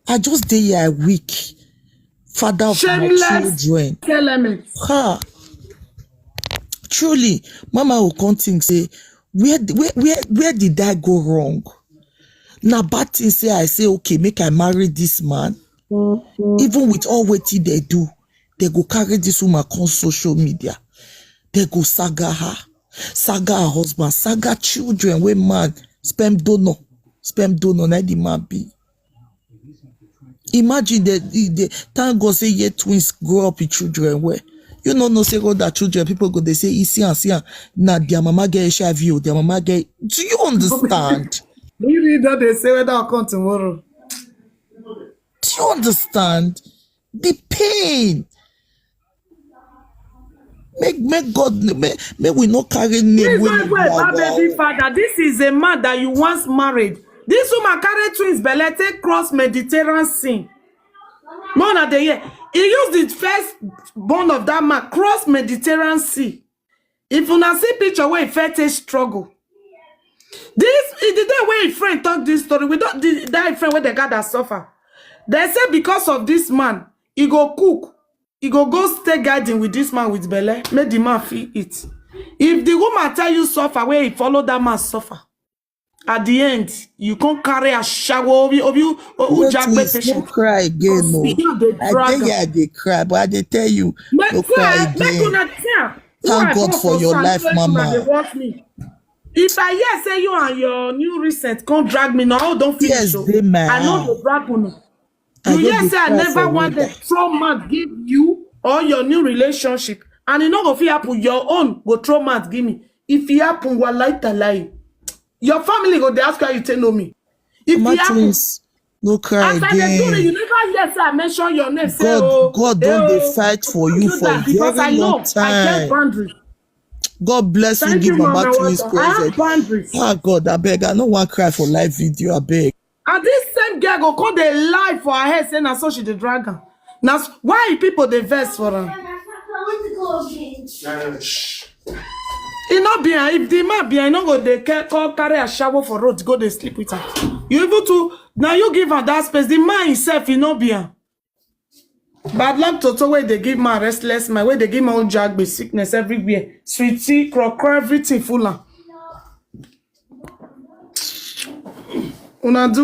I just dey here, I weak. Father of my Shameless children. Element. Ha! Truly, mama go come think say, where, where, where, where did I go wrong? Na bad thing say I say, okay, make I marry this man. Even with all wetin they do, they go carry this woman come social media. They go saga her, saga her husband, saga children wey man sperm donor, sperm donor na the man be. Imagine the, the, the thank God say yet twins grow up with children well. You no know say all that children, people go, they say, "E see and see am, na their mama get H I V o, their mama get." Do you understand? You read that they say whether I come tomorrow. Do you understand the pain? Make, make God, make, make we not carry name. Please don't go about baby father. This is a man that you once married. This woman carry twins belle, take cross Mediterranean Sea. More than the year. He used the first born of that man, cross Mediterranean Sea. If una see picture where he felt a struggle. This is the day where his friend talk this story. We don't the, that friend where the God that suffer. They say because of this man, he go cook. He go go stay garden with this man with belle. Make the man feel it. If the woman tell you suffer, where he follow that man suffer. At the end, you can't carry a shower of you, of you, or who Wait, jack please, no patient. Cry again, no. You dey I drag tell you, am. I dey cry, but I dey tell you, Make no cry cry, make again. una tell. Who Thank I God born for for your son, life, make una mama. dey watch me. If I hear say you and your new recent come drag me now, I don't finish. Tears So dey my I know eye. the drag una. I You no hear dey say I cry never for want to winter. throw mouth give you or your new relationship, and it no go fit happen. Your own go throw mouth give me. If it happen, walai talai, your family go dey ask how you take know me. If Mama it happen, Twins, no cry as I dey do it, you again. never hear say I mention your name. Say, God, oh, God eh, don dey oh, fight for don't you do for a that because I very long know I get time. boundaries. God bless you. Thank Give you, Mama Mama Twins Walter. I have present. Boundaries. Ah, God, I beg, I no wan cry for live video, I beg. And this same girl go come dey lie for her head say na so she dey drag am. Na s- why people dey vex for am? E no be am. If the man be am, e no go dey ca- come carry a shower for road, go dey sleep with her. You even too now you give her that space. The man himself, e no be am. Bad luck toto wey dey give man restless mind, wey dey give man own jagbe sickness everywhere. Sweetie, crocro, everything full am. Una do